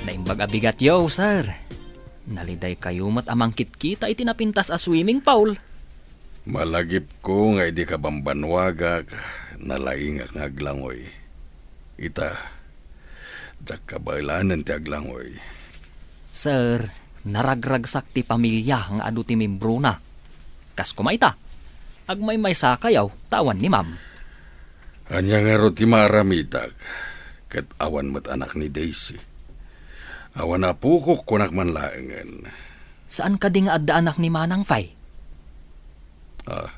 Naimbag a bigatyo, sir. Nalidaykayo met a mangkitkita iti napintas a swimming pool. Malagipko nga idi kabambannuagak, nalaingak nga aglangoy. Ita, diak kabaelanen ti aglangoy. Sir, naragragsak ti pamilia nga adu ti membrona. Kas koma ita, agmaymaysakayo ta awan ni ma'am. Ania ngarud ti maaramidak ket awan met anak ni Daisy? Awan apokok, kunak man laengen. Saan kadi nga adda anak ni Manang Fay? Ah,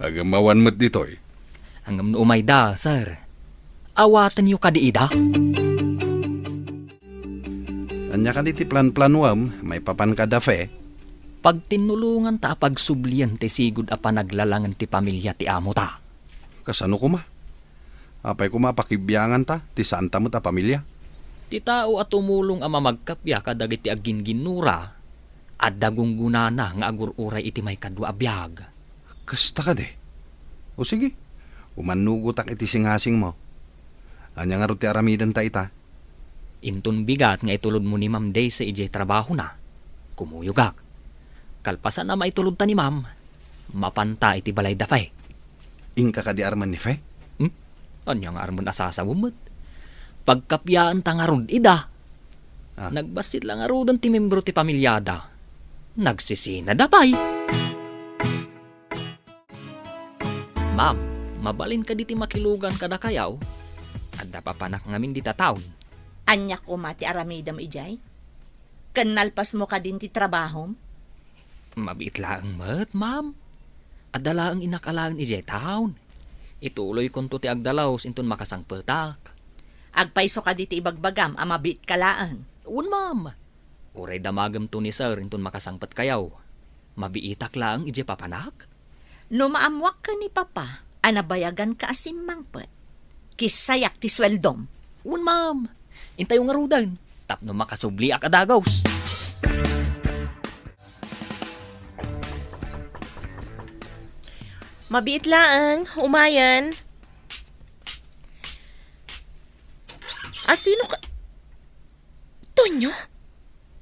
agem awan met ditoy. Ngem no umayda, sir, awatenyo kadi ida? Ania kadi ti planplanuem maipapan kada Fe? Pagtinnulonganta a pagsublien ti sigud a panaglalangen ti pamilia ti amota. Kasano koma? Apay koma a pakibianganta ti saanta met a pamilia? Ti tao a tumulong a mamagkappia kadagiti aggingginnura, adda gunggonana nga agur-uray iti maikadua a biag. Kasta kadi? O sige, umannugotak iti singasingmo. Ania ngarud ti aramidenta ita? Inton bigat nga itulodmo ni Ma'am Daisy idiay trabahona, kumuyogak. Kalpasan a maitulodta ni Ma'am, mapanta iti balayda Fe. Inka kadi armen ni Fe? Hmm? Ania nga armen a sasawem met? Pagkappiaanta ngarud ida. Ah. Nagbassit la ngaruden ti membro ti pamiliada. Nagsisinada pay. Ma'am, mabalin kadi ti makilugan kadakayo? Adda papanak ngamin dita town. Ania koma ti aramidem idiay? Ken nalpasmo kadin ti trabahom? Mabiit laeng met, ma'am. Adda laeng innak alaen idiay town. Ituloykonto ti agdalus inton makasangpetak. Agpayso kadi ti ibagbagam a mabiitka laeng? Wen, ma'am. Uray damagemto ni sir inton makasangpetkayo. Mabiitak laeng idiay papanak? No maammoak ken ni Papa a nabayaganka a simmangpet, kissayak ti sueldom. Wen, ma'am. Intayo ngaruden tapno makasubliak a dagus. Mabiit laeng, umayen. Asino ka? Tonyo?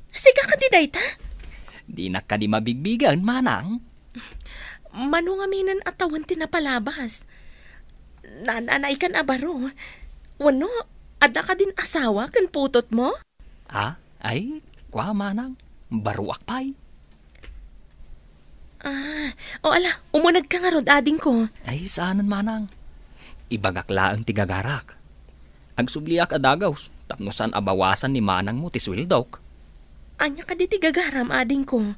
Sika kadi dayta? Dinak kadi mabigbigen, manang. Mano ngaminen a tawen ti napalabas? Naan-anaykan a baro. Wenno, adda kadin asawa ken putotmo? Ah, ay, kua, manang. Baroak pay. Ah, o ala, umunegka ngarud, adingko. Ay, saanen, manang. Ibagak laeng ti gagarak. Agsubliak a dagus tapno saan a bawasan ni manangmo ti sueldok. Ania kadi ti gagaram, adingko?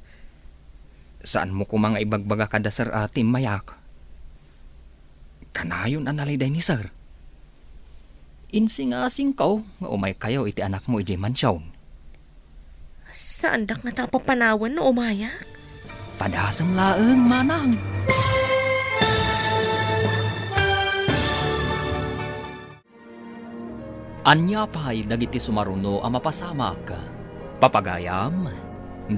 Saanmo koma nga ibagbaga kada sir a timmayak? Kanayon a naliday ni sir. Insingasingko nga umaykayo iti anakmo idiay mansion. Saandak ngata a papanawen no umayak? Padasem laeng, manang. Ania pay dagiti sumaruno a mapasamak? Papagayam,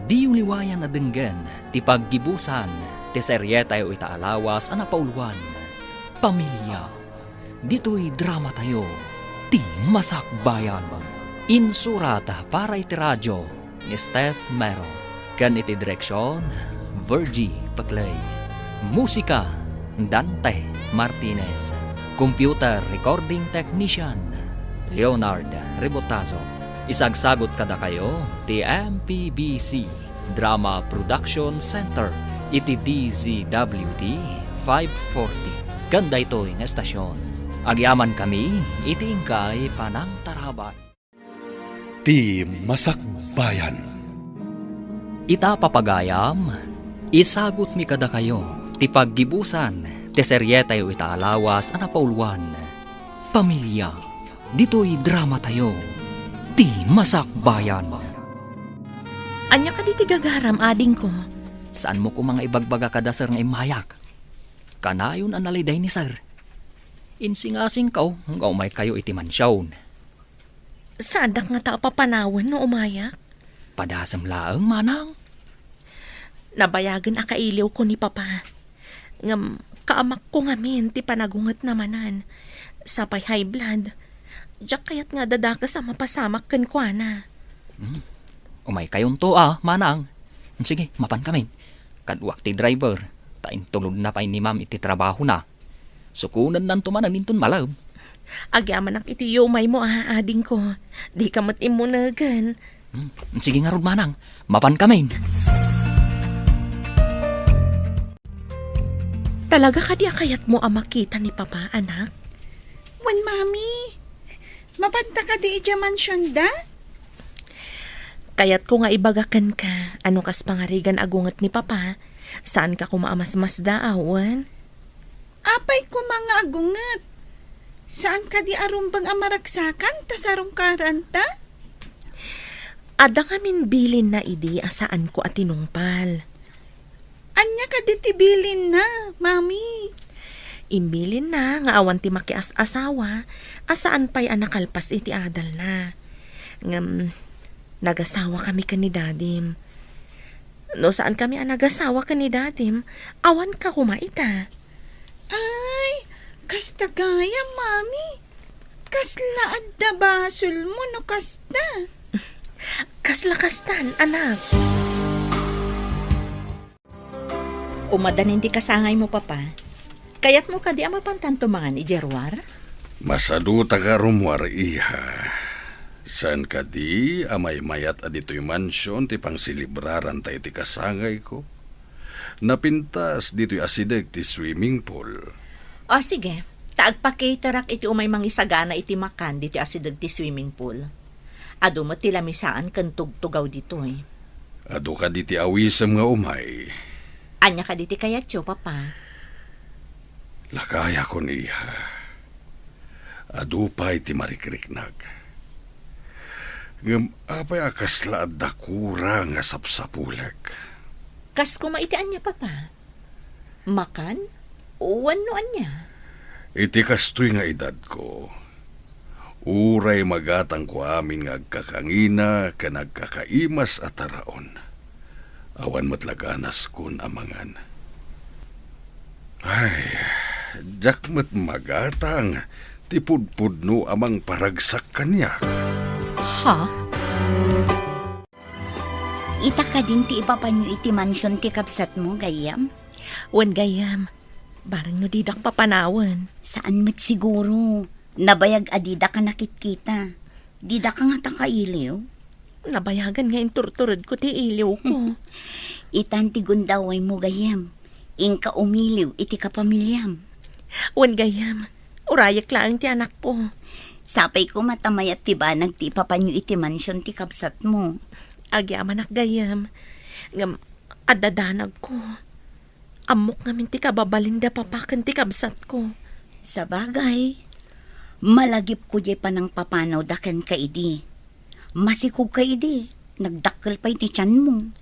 diyo liwayan a denggen ti paggibusan ti serietayo ita a lawas a napauluan, Pamilia. Ditoy dramatayo, Ti Masakbayan. Insurat para iti radio ni Steph Mero, ken iti direksion, Virgie Paclay. Musika, Dante Martinez. Computer recording technician, Leonard Rebotazo. Isagsagut kadakayo ti M P B C Drama Production Center iti D Z W T five forty. Ken daytoy nga estasion, agyamankami iti inkay panangtarabay. Ti Masakbayan. Ita, papagayam, isagutmi kadakayo ti paggibusan ti serietayo ita a lawas a napauluan, Pamilia. Ditoy dramatayo, Ti Masakbayan. Ania kadi ti gagaram, adingko? Saanmo koma nga ibagbaga kada sir nga immayak? Kanayon a naliday ni sir. Insingasingko nga umaykayo iti mansion. Saandak ngata a papanawen no umayak? Padasem laeng, manang. Nabayagen a kailiwko ni Papa. Ngem kaamakko ngamin ti panagungetna manen. Sapay high blood. Diak kayat nga adadakes a mapasamak kenkuana. Hmm. Umaykayonto a, manang. Sige, mapankamin. Kaduak ti driver. Ta intulodna pay ni Ma'am iti trabahona. Sukonennanto manen inton malem. Agyamanak iti yumaymo a, adingko. Dika met immunegen. Hmm, sige ngarud, manang. Mapankamin. Talaga kadi a kayatmo a makita ni Papa, anak? Wen, Mami. Mapanta kadi idiay mansionda? Kayatko nga ibaga kenka, a no kas pangarigan a gunget ni Papa, saanka koma a masmasdaaw, wen? Apay koma nga agunget? Saan kadi a rumbeng a maragsakan ta sarungkaranta? Adda ngamin bilinna idi a saanko a tinungpal. Ania kadi ti bilinna, Mami? Imbilinna nga awan ti makias-asawa a saan pay a nakalpas iti adalna. Ngem, nagasawakami ken ni Dadim. No saankami a nagasawa ken ni Dadim, awanka koma ita. Ay, kasta gayam, Mami. Kasla adda basolmo no kasta. Kasla kastan, anak. Umadanin ti kasangaymo, Papa. Kayatmo kadi a mapantanto mangan idiay ruar? Masaduta nga rummuar, iha. Saan kadi a maymayat a ditoy mansion ti pangselebraranta iti kasangayko? Napintas ditoy asideg ti swimming pool. O, sige. Ta agpacaterak iti umay mangisagana iti makan ditoy asideg ti swimming pool. Adu met ti lamisaan ken tugtugaw ditoy. Adu kadi ti awisem nga umay? Ania kadi ti kayatyo, Papa? Lakayakon, iha. Adu pay ti marikriknak. Ngem apay a kasla adda kura nga sapsapulek? Kas koma iti ania, Papa? Makan? Wenno ania? Iti kastoy nga edadko, uray magatangko amin nga agkakangina ken agkakaimas a taraon. Awan met la ganaskon a mangan. Ay, diak met magatang ti pudpudno a mangparagsak kaniak. Ha? Ita kadin ti ipapanyo iti mansion ti kabsatmo, gayyem? Wen, gayyem. Bareng no didak papanawen. Saan met siguro. Nabayag a didak a nakitkita. Didak a ngata kailiw. Nabayagan nga inturturedko ti iliwko. Itan ti gundawaymo, gayyem. Inka umiliw iti kapamiliam. Wen, gayyem, urayek laeng ti anakko. Sapay koma ta mayat ti banag ti ipapanyo iti mansion ti kabsatmo. Agyamanak, gayyem. Ngem, adda danagko. Ammok ngamin ti kababalin da Papa ken ti kabsatko. Sabagay, malagipko diay panangpapanawda kenka idi. Masikogka idi, nagdakkel pay ti tianmo.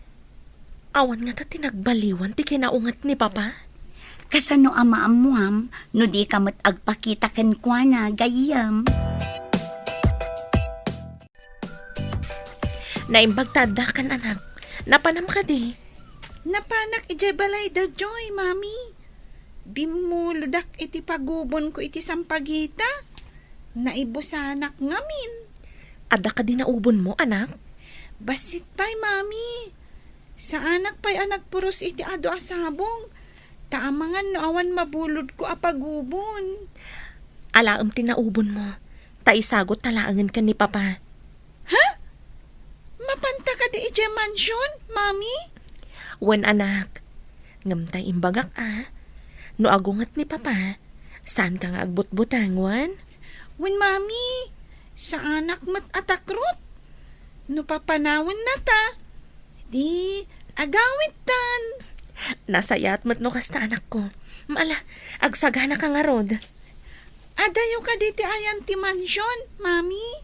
Awan ngata ti nagbaliwan ti kinaunget ni Papa? Kasano a maammuam no dika met agpakita kenkuana, gayyem? Naimbag ta addakan, anak. Napanam kadi? Napanak idiay balayda, Joy, Mami. Bimmulodak iti pagubonko iti sampagita. Naibusanak ngamin. Adda kadi naubonmo, anak? Bassit pay, Mami. Saanak pay a nagpuros iti adu a sabong, ta amangan no awan mabulodko a pagubon. Alaem ti naubonmo, ta isagut ta laengen ken ni Papa. Ha? Mapanta kadi idiay mansion, Mami? Wen, anak. Ngem ta imbagak a, no agunget ni Papa, saanka nga agbutbuteng, wen? Wen, Mami, saanak met a takrot. No papanawenna ta, di agawidtan. Nasayaat met no kasta, anakko. Ala, agsaganaka ngarud. Adayo kadi ti ayan ti mansion, Mami?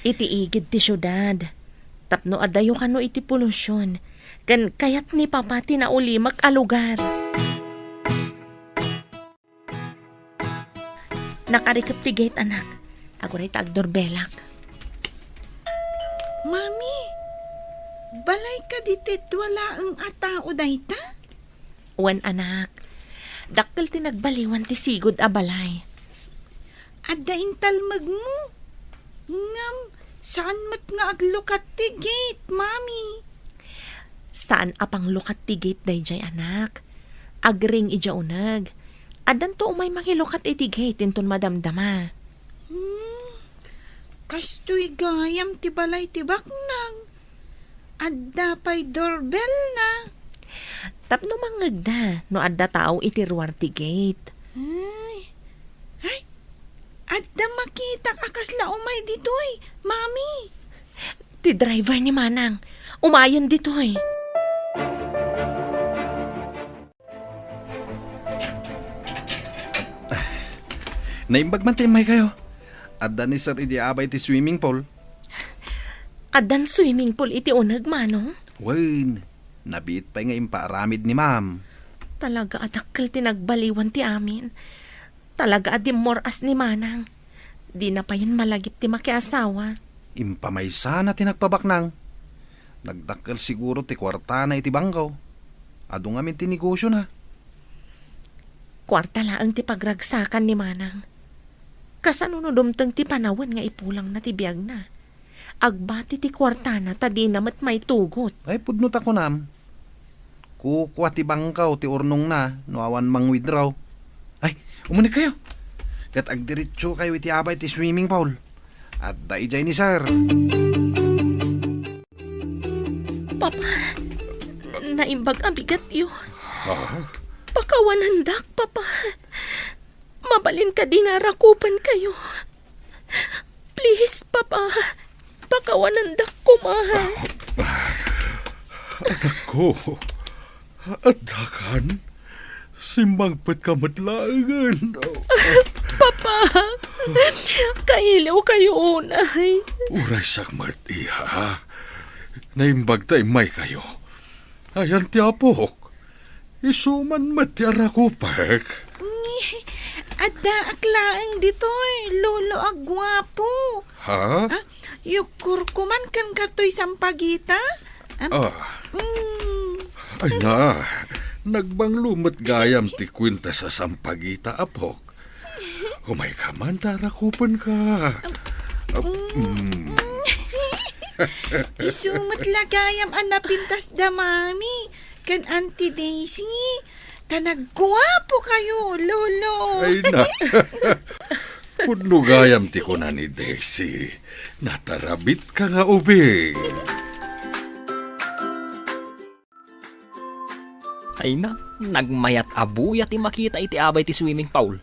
Iti igid ti siudad. Tapno adayo kano iti polusyon, ken kayat ni Papa ti naulimek a lugar. Nakarikep ti gate, anak. Aguray ta agdorbelak. Mami, balay kadi ti dua laeng a tao dayta? Wen, anak. Dakkel ti nagbaliwan ti sigud a balay. Adda intalmegmo. Ngem, saan met nga aglukat ti gate, Mami? Saan a panglukat ti gate daydiay, anak. Agring idiay uneg. Addanto umay mangilukat iti gate inton madamdama. Hmm, kastoy gayam ti balay ti baknang. Adda pay doorbell na. Tapno mangngegda no adda tao iti ruar ti gate. Ay. Ay, adda makitak a kasla umay ditoy, Mami. Ti driver ni Manang. Umayen ditoy. Naimbag man ti immaykayo. Adda ni Sir idi abay ti swimming pool. Addan swimming pool iti uneg, Manong? Wen, nabiit pay nga impaaramid ni Ma'am. Talaga a dakkel ti nagbaliwan ti amin. Talaga a dimmor-as ni Manang. Dina payen malagip ti makiasawa. Impamaysana ti nagpabaknang. Nagdakkel siguro ti kuartana iti bangko. Adu ngamin ti negosiona. Kuarta laeng ti pagragsakan ni Manang. Kasano no dumteng ti panawen nga ipulangna ti biagna? Agbati ti kuartana ta dina met maitugot. Ay, pudno ta kunam. Kukua ti bangko ti urnongna no awan mang-withdraw. Ay, umunegkayo. Ket agdiretsokayo iti abay ti swimming pool. Adda idiay ni Sir. Papa, naimbag a bigatyo. Ha? Pakawanandak, Papa. Mabalin kadi nga arakupankayo? Please, Papa. Pakawanandak koma. Anakko, addakan? Simmangpetka met laengen. Papa, kailiwkayo unay. Uray siak met, iha. Naimbag ta immaykayo. Ayan ti apok. Isu man met ti arakupek. Ngi, addaak laeng ditoy, lolo a guapo. Ha? Ah, yukkurko man ken katoy sampagita? Am, Ah. mm. Ay na, nagbanglo met gayam ti kuenta sa sampagita, apok. Umayka man, ta arakupenka. Ah, mm. Isu met la gayam a napintas da Mami ken Auntie Daisy. Ta nagguapokayo, Lolo. Ay na. Pudno gayam ti kuna ni Daisy. Natarabitka nga ubing. Ay na, nagmayat a buya ti makita iti abay ti swimming pool.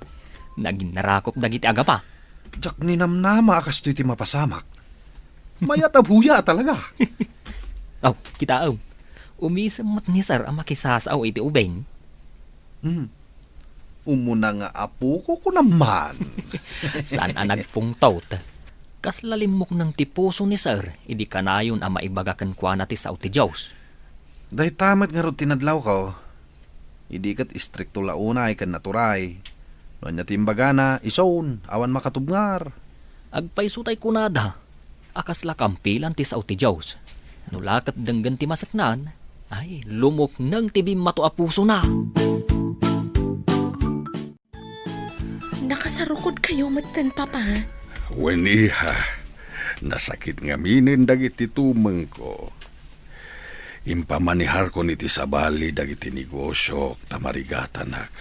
Naginarakop dagiti agapa. Diak ninamnama a kastoy ti mapasamak. Mayat a buya a talaga. Aw, kitaem. Umisem met ni Sir a makisasao iti ubing. Hmm. Umuna nga apoko, kunam man. Saan a nagpungtot. Kasla limmukneng ti puso ni Sir idi kanayon a maibaga kenkuana ti sao ti Dios. Dayta met ngarud ti nadlawko. Idi ket istrikto la unay ken naturay. No ania ti imbagana, isun, awan makatubngar. Agpayso tay kunada a kasla kampilan ti sao ti Dios. No la ket denggen ti maseknan, ay, lumukneng ti bimmato a pusona. Nakasarukodkayo metten, Papa? Wen, iha. Nasakit ngaminen dagiti tumengko. Impamaniharkon iti sabali dagiti negosiok ta marigatanak.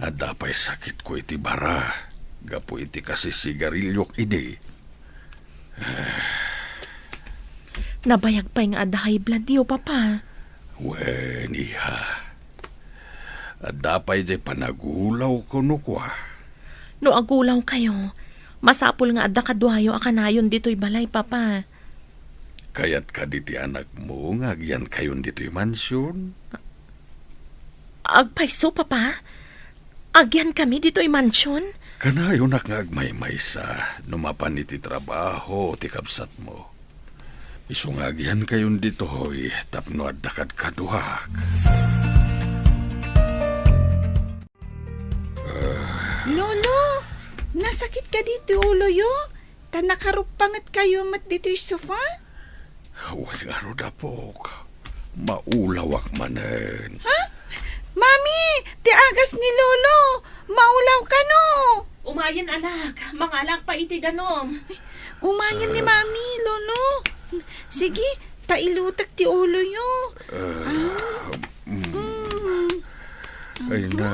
Adda pay sakitko iti bara gapu iti kasisigariliok idi. Nabayag pay nga adda high blood yo, Papa. Wen, iha. Adda pay jay panagulawko no kua. No agulawkayo, masapul nga adda kaduayo a kanayon ditoy balay, Papa. Kayat kadi ti anakmo nga agyankayon ditoy mansion? Agpayso, Papa? Agyankami ditoy mansion? Kanayonak nga agmaymaysa no mapan iti trabaho ti kabsatmo. Isu nga agihankayon ditoy tapno adda kadkaduak. Ah. Lolo, nasakit kadi ti uloyo? Ta nakaruppangetkayo met ditoy sofa? Wen ngarud, apok. Maulawak manen. Ha? Mami, ti agas ni Lolo! Maulaw kano! Umayen, anak. Mangalak pa iti danum. Umayen ni Ah. Mami, Lolo. Sige, ta ilutek ti uloyo. Ah, Ah. mm. Mm. Ay na,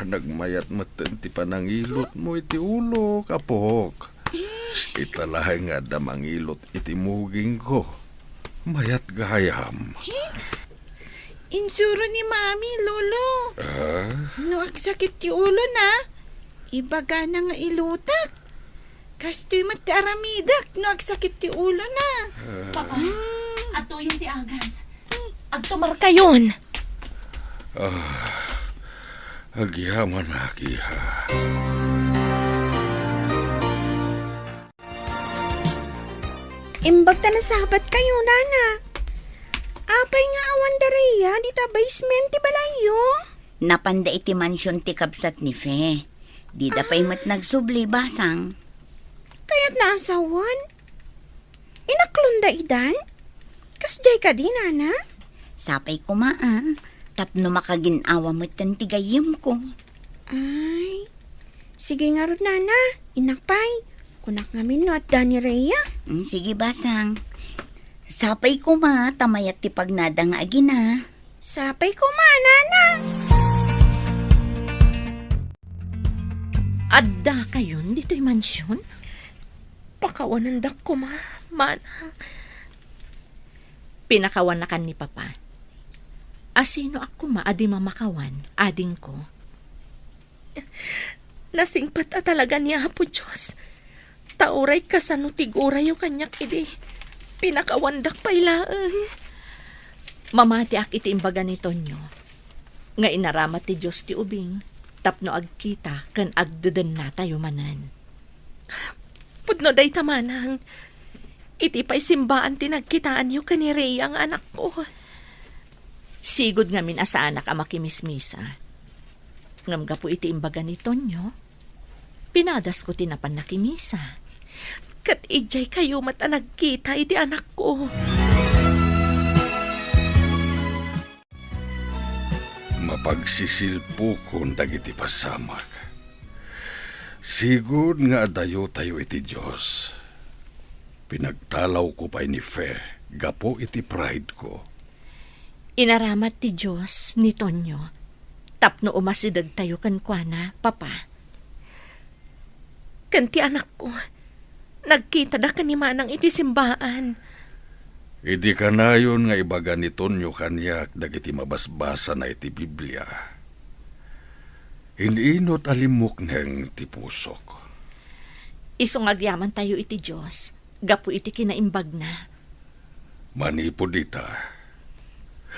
nagmayat metten ti panangilotmo iti ulok, apok. Ita laeng nga adda mangilot iti mugingko. Mayat gayam. Insuro ni Mami, Lolo. Ah? No agsakit ti ulona, ibagana nga ilutek. Kastoy met ti aramidek no agsakit ti ulona. Ah. Papa, Mm. adtoyen ti agas. Agtumarkayon. Ah, agyamanak, iha. Imbag ta nasabatkayo, nana. Apay nga awan da Rhea dita basement ti balayyo? Napanda iti mansion ti kabsat ni Fe. Dida pay Ah. met nagsubli, basang. Kayat naasawan? Inaklon da idan? Kasdiay kadi, nana? Sapay koma, a, tapno makagin-awa metten ti gayyemko. Ay, sige ngarud, nana. Innak pay. Kunak ngamin no adda ni Rhea. Mm, sige, basang. Sapay koma, ta mayat ti pagnada nga agina. Sapay koma, nana. Addakayon ditoy mansion? Pakawanandak koma, manang. Pinakawannakan ni Papa. Asinoak koma a di mamakawan, adingko? Nasingpet a talaga ni Apo Dios. Ta uray kasano ti gurayo kaniak idi pinakawandak pay laeng. Mamatiak iti imbaga ni Tonyo nga inaramat ti Dios ti ubing tapno agkita ken agdedennatayo manen. Pudno dayta, manang. Iti pay simbaan ti nagkitaanyo ken ni Rhea nga anakko. Sigud ngamin a saanak a makimismisa. Ngem gapu iti imbaga ni Tonyo, pinadasko ti napan nakimisa. Ket idiay kayo met a nagkita iti anakko. Mapagsisilpokon dagiti pasamak. Sigud nga adayotayo iti Dios. Pinagtalawko pay ni Fe gapu iti pride ko. Inaramat ti Dios ni Tonyo tapno umasidegtayo kenkuana, Papa. Ken ti anakko, nagkitada ken ni Manang iti simbaan. Idi kanayon nga ibaga ni Tonyo kaniak dagiti mabasbasana iti Biblia, in-inot a limmukneng ti pusok. Isu nga agyamantayo iti Dios gapu iti kinaimbagna. Manipud ita,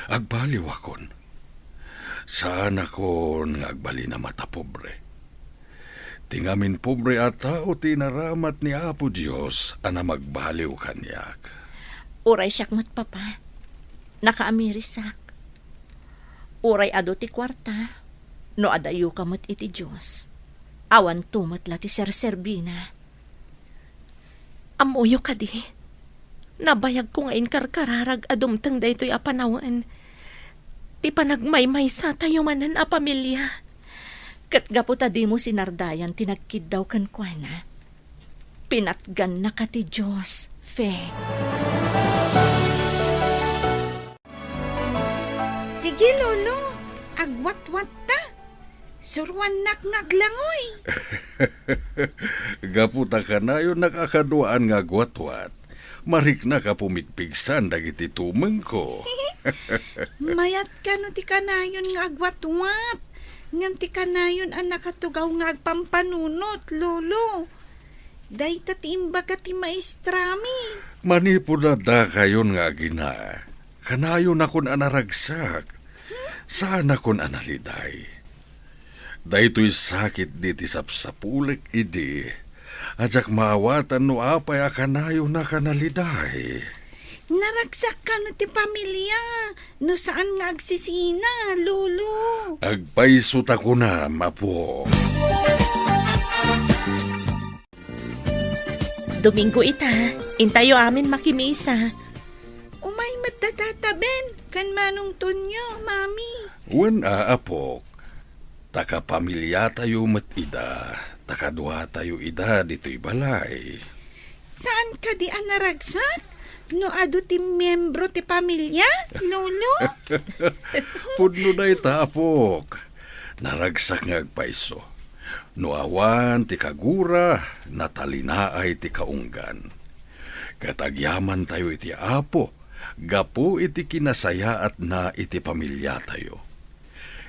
agbaliwakon. Saanakon nga agbalin a matapobre. Ti ngamin pobre a tao ti inaramat ni Apo Dios a namagbaliw kaniak. Uray siak met, Papa, nakaamirisak. Uray adu ti kuarta, no adayoka met iti Dios, awanto met la ti serserbina. Ammoyo kadi, nabayagko nga inkarkararag a dumteng daytoy a panawen ti panagmaymaysatayo manen a pamilia. Ket gapu ta dimo sinardayan ti nagkiddaw kenkuana, pinatgannaka ti Dios, Fe. Sige, Lolo, agwatwatta. Suruannak nga aglangoy. Gapu ta kanayonnak a kaduaan nga agwatwat, mariknak a pumigpigsan dagiti tumengko. Mayat kano ti kanayon nga agwatwat, ngem ti kanayon a nakatugaw nga agpampanunot, Lolo. Dayta ti imbaga ti maestrami. Manipud addakayon nga agina, kanayonakon a naragsak, saanakon a naliday. Daytoy sakit di ti sapsapulek idi. Ajak maawatan no apay a kanayon a kanaliday. Naragsak kano ti pamilia no saan nga agsisina, Lolo? Agpayso ta kunam, apo. Domingo ita, intayo amin makimisa. Umay met da Tata Ben ken Manong Tonyo, Mami. Wen a, apok. Ta kapamiliatayo met ida, ta kaduatayo ida ditoy balay. Saan kadi a naragsak no adu ti miembro ti pamilia, Lolo? Pudno dayta, apok. Naragsak nga agpayso. No awan ti kagura, natalinaay ti kaunggan. Ket agyamantayo iti Apo gapu iti kinasayaatna iti pamiliatayo.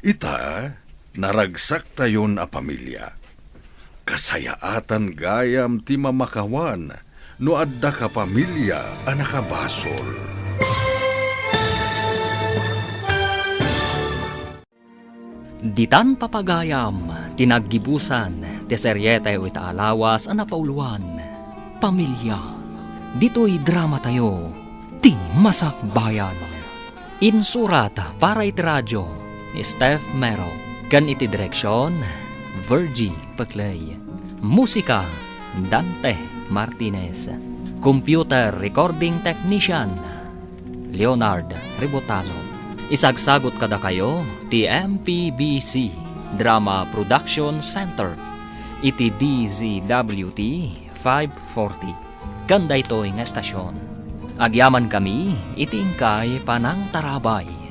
Ita, naragsaktayon a pamilia. Kasayaatan gayam ti mamakawan no adda kapamilia a nakabasol. Ditan papagayam ti naggibusan ti serietayo ita a lawas a napauloan, Pamilia. Ditoy dramatayo, Ti Masakbayan. Insurat para iti radio ni Steph Mero ken iti direksion, Virgie Peclay. Musika, Dante Martinez. Computer recording technician, Leonard Ribotazo. Isagsagot kadakayo ti M P B C Drama Production Center iti D Z W T five forty. Ken daytoy nga estasion, agyamankami iti inkay panangtarabay.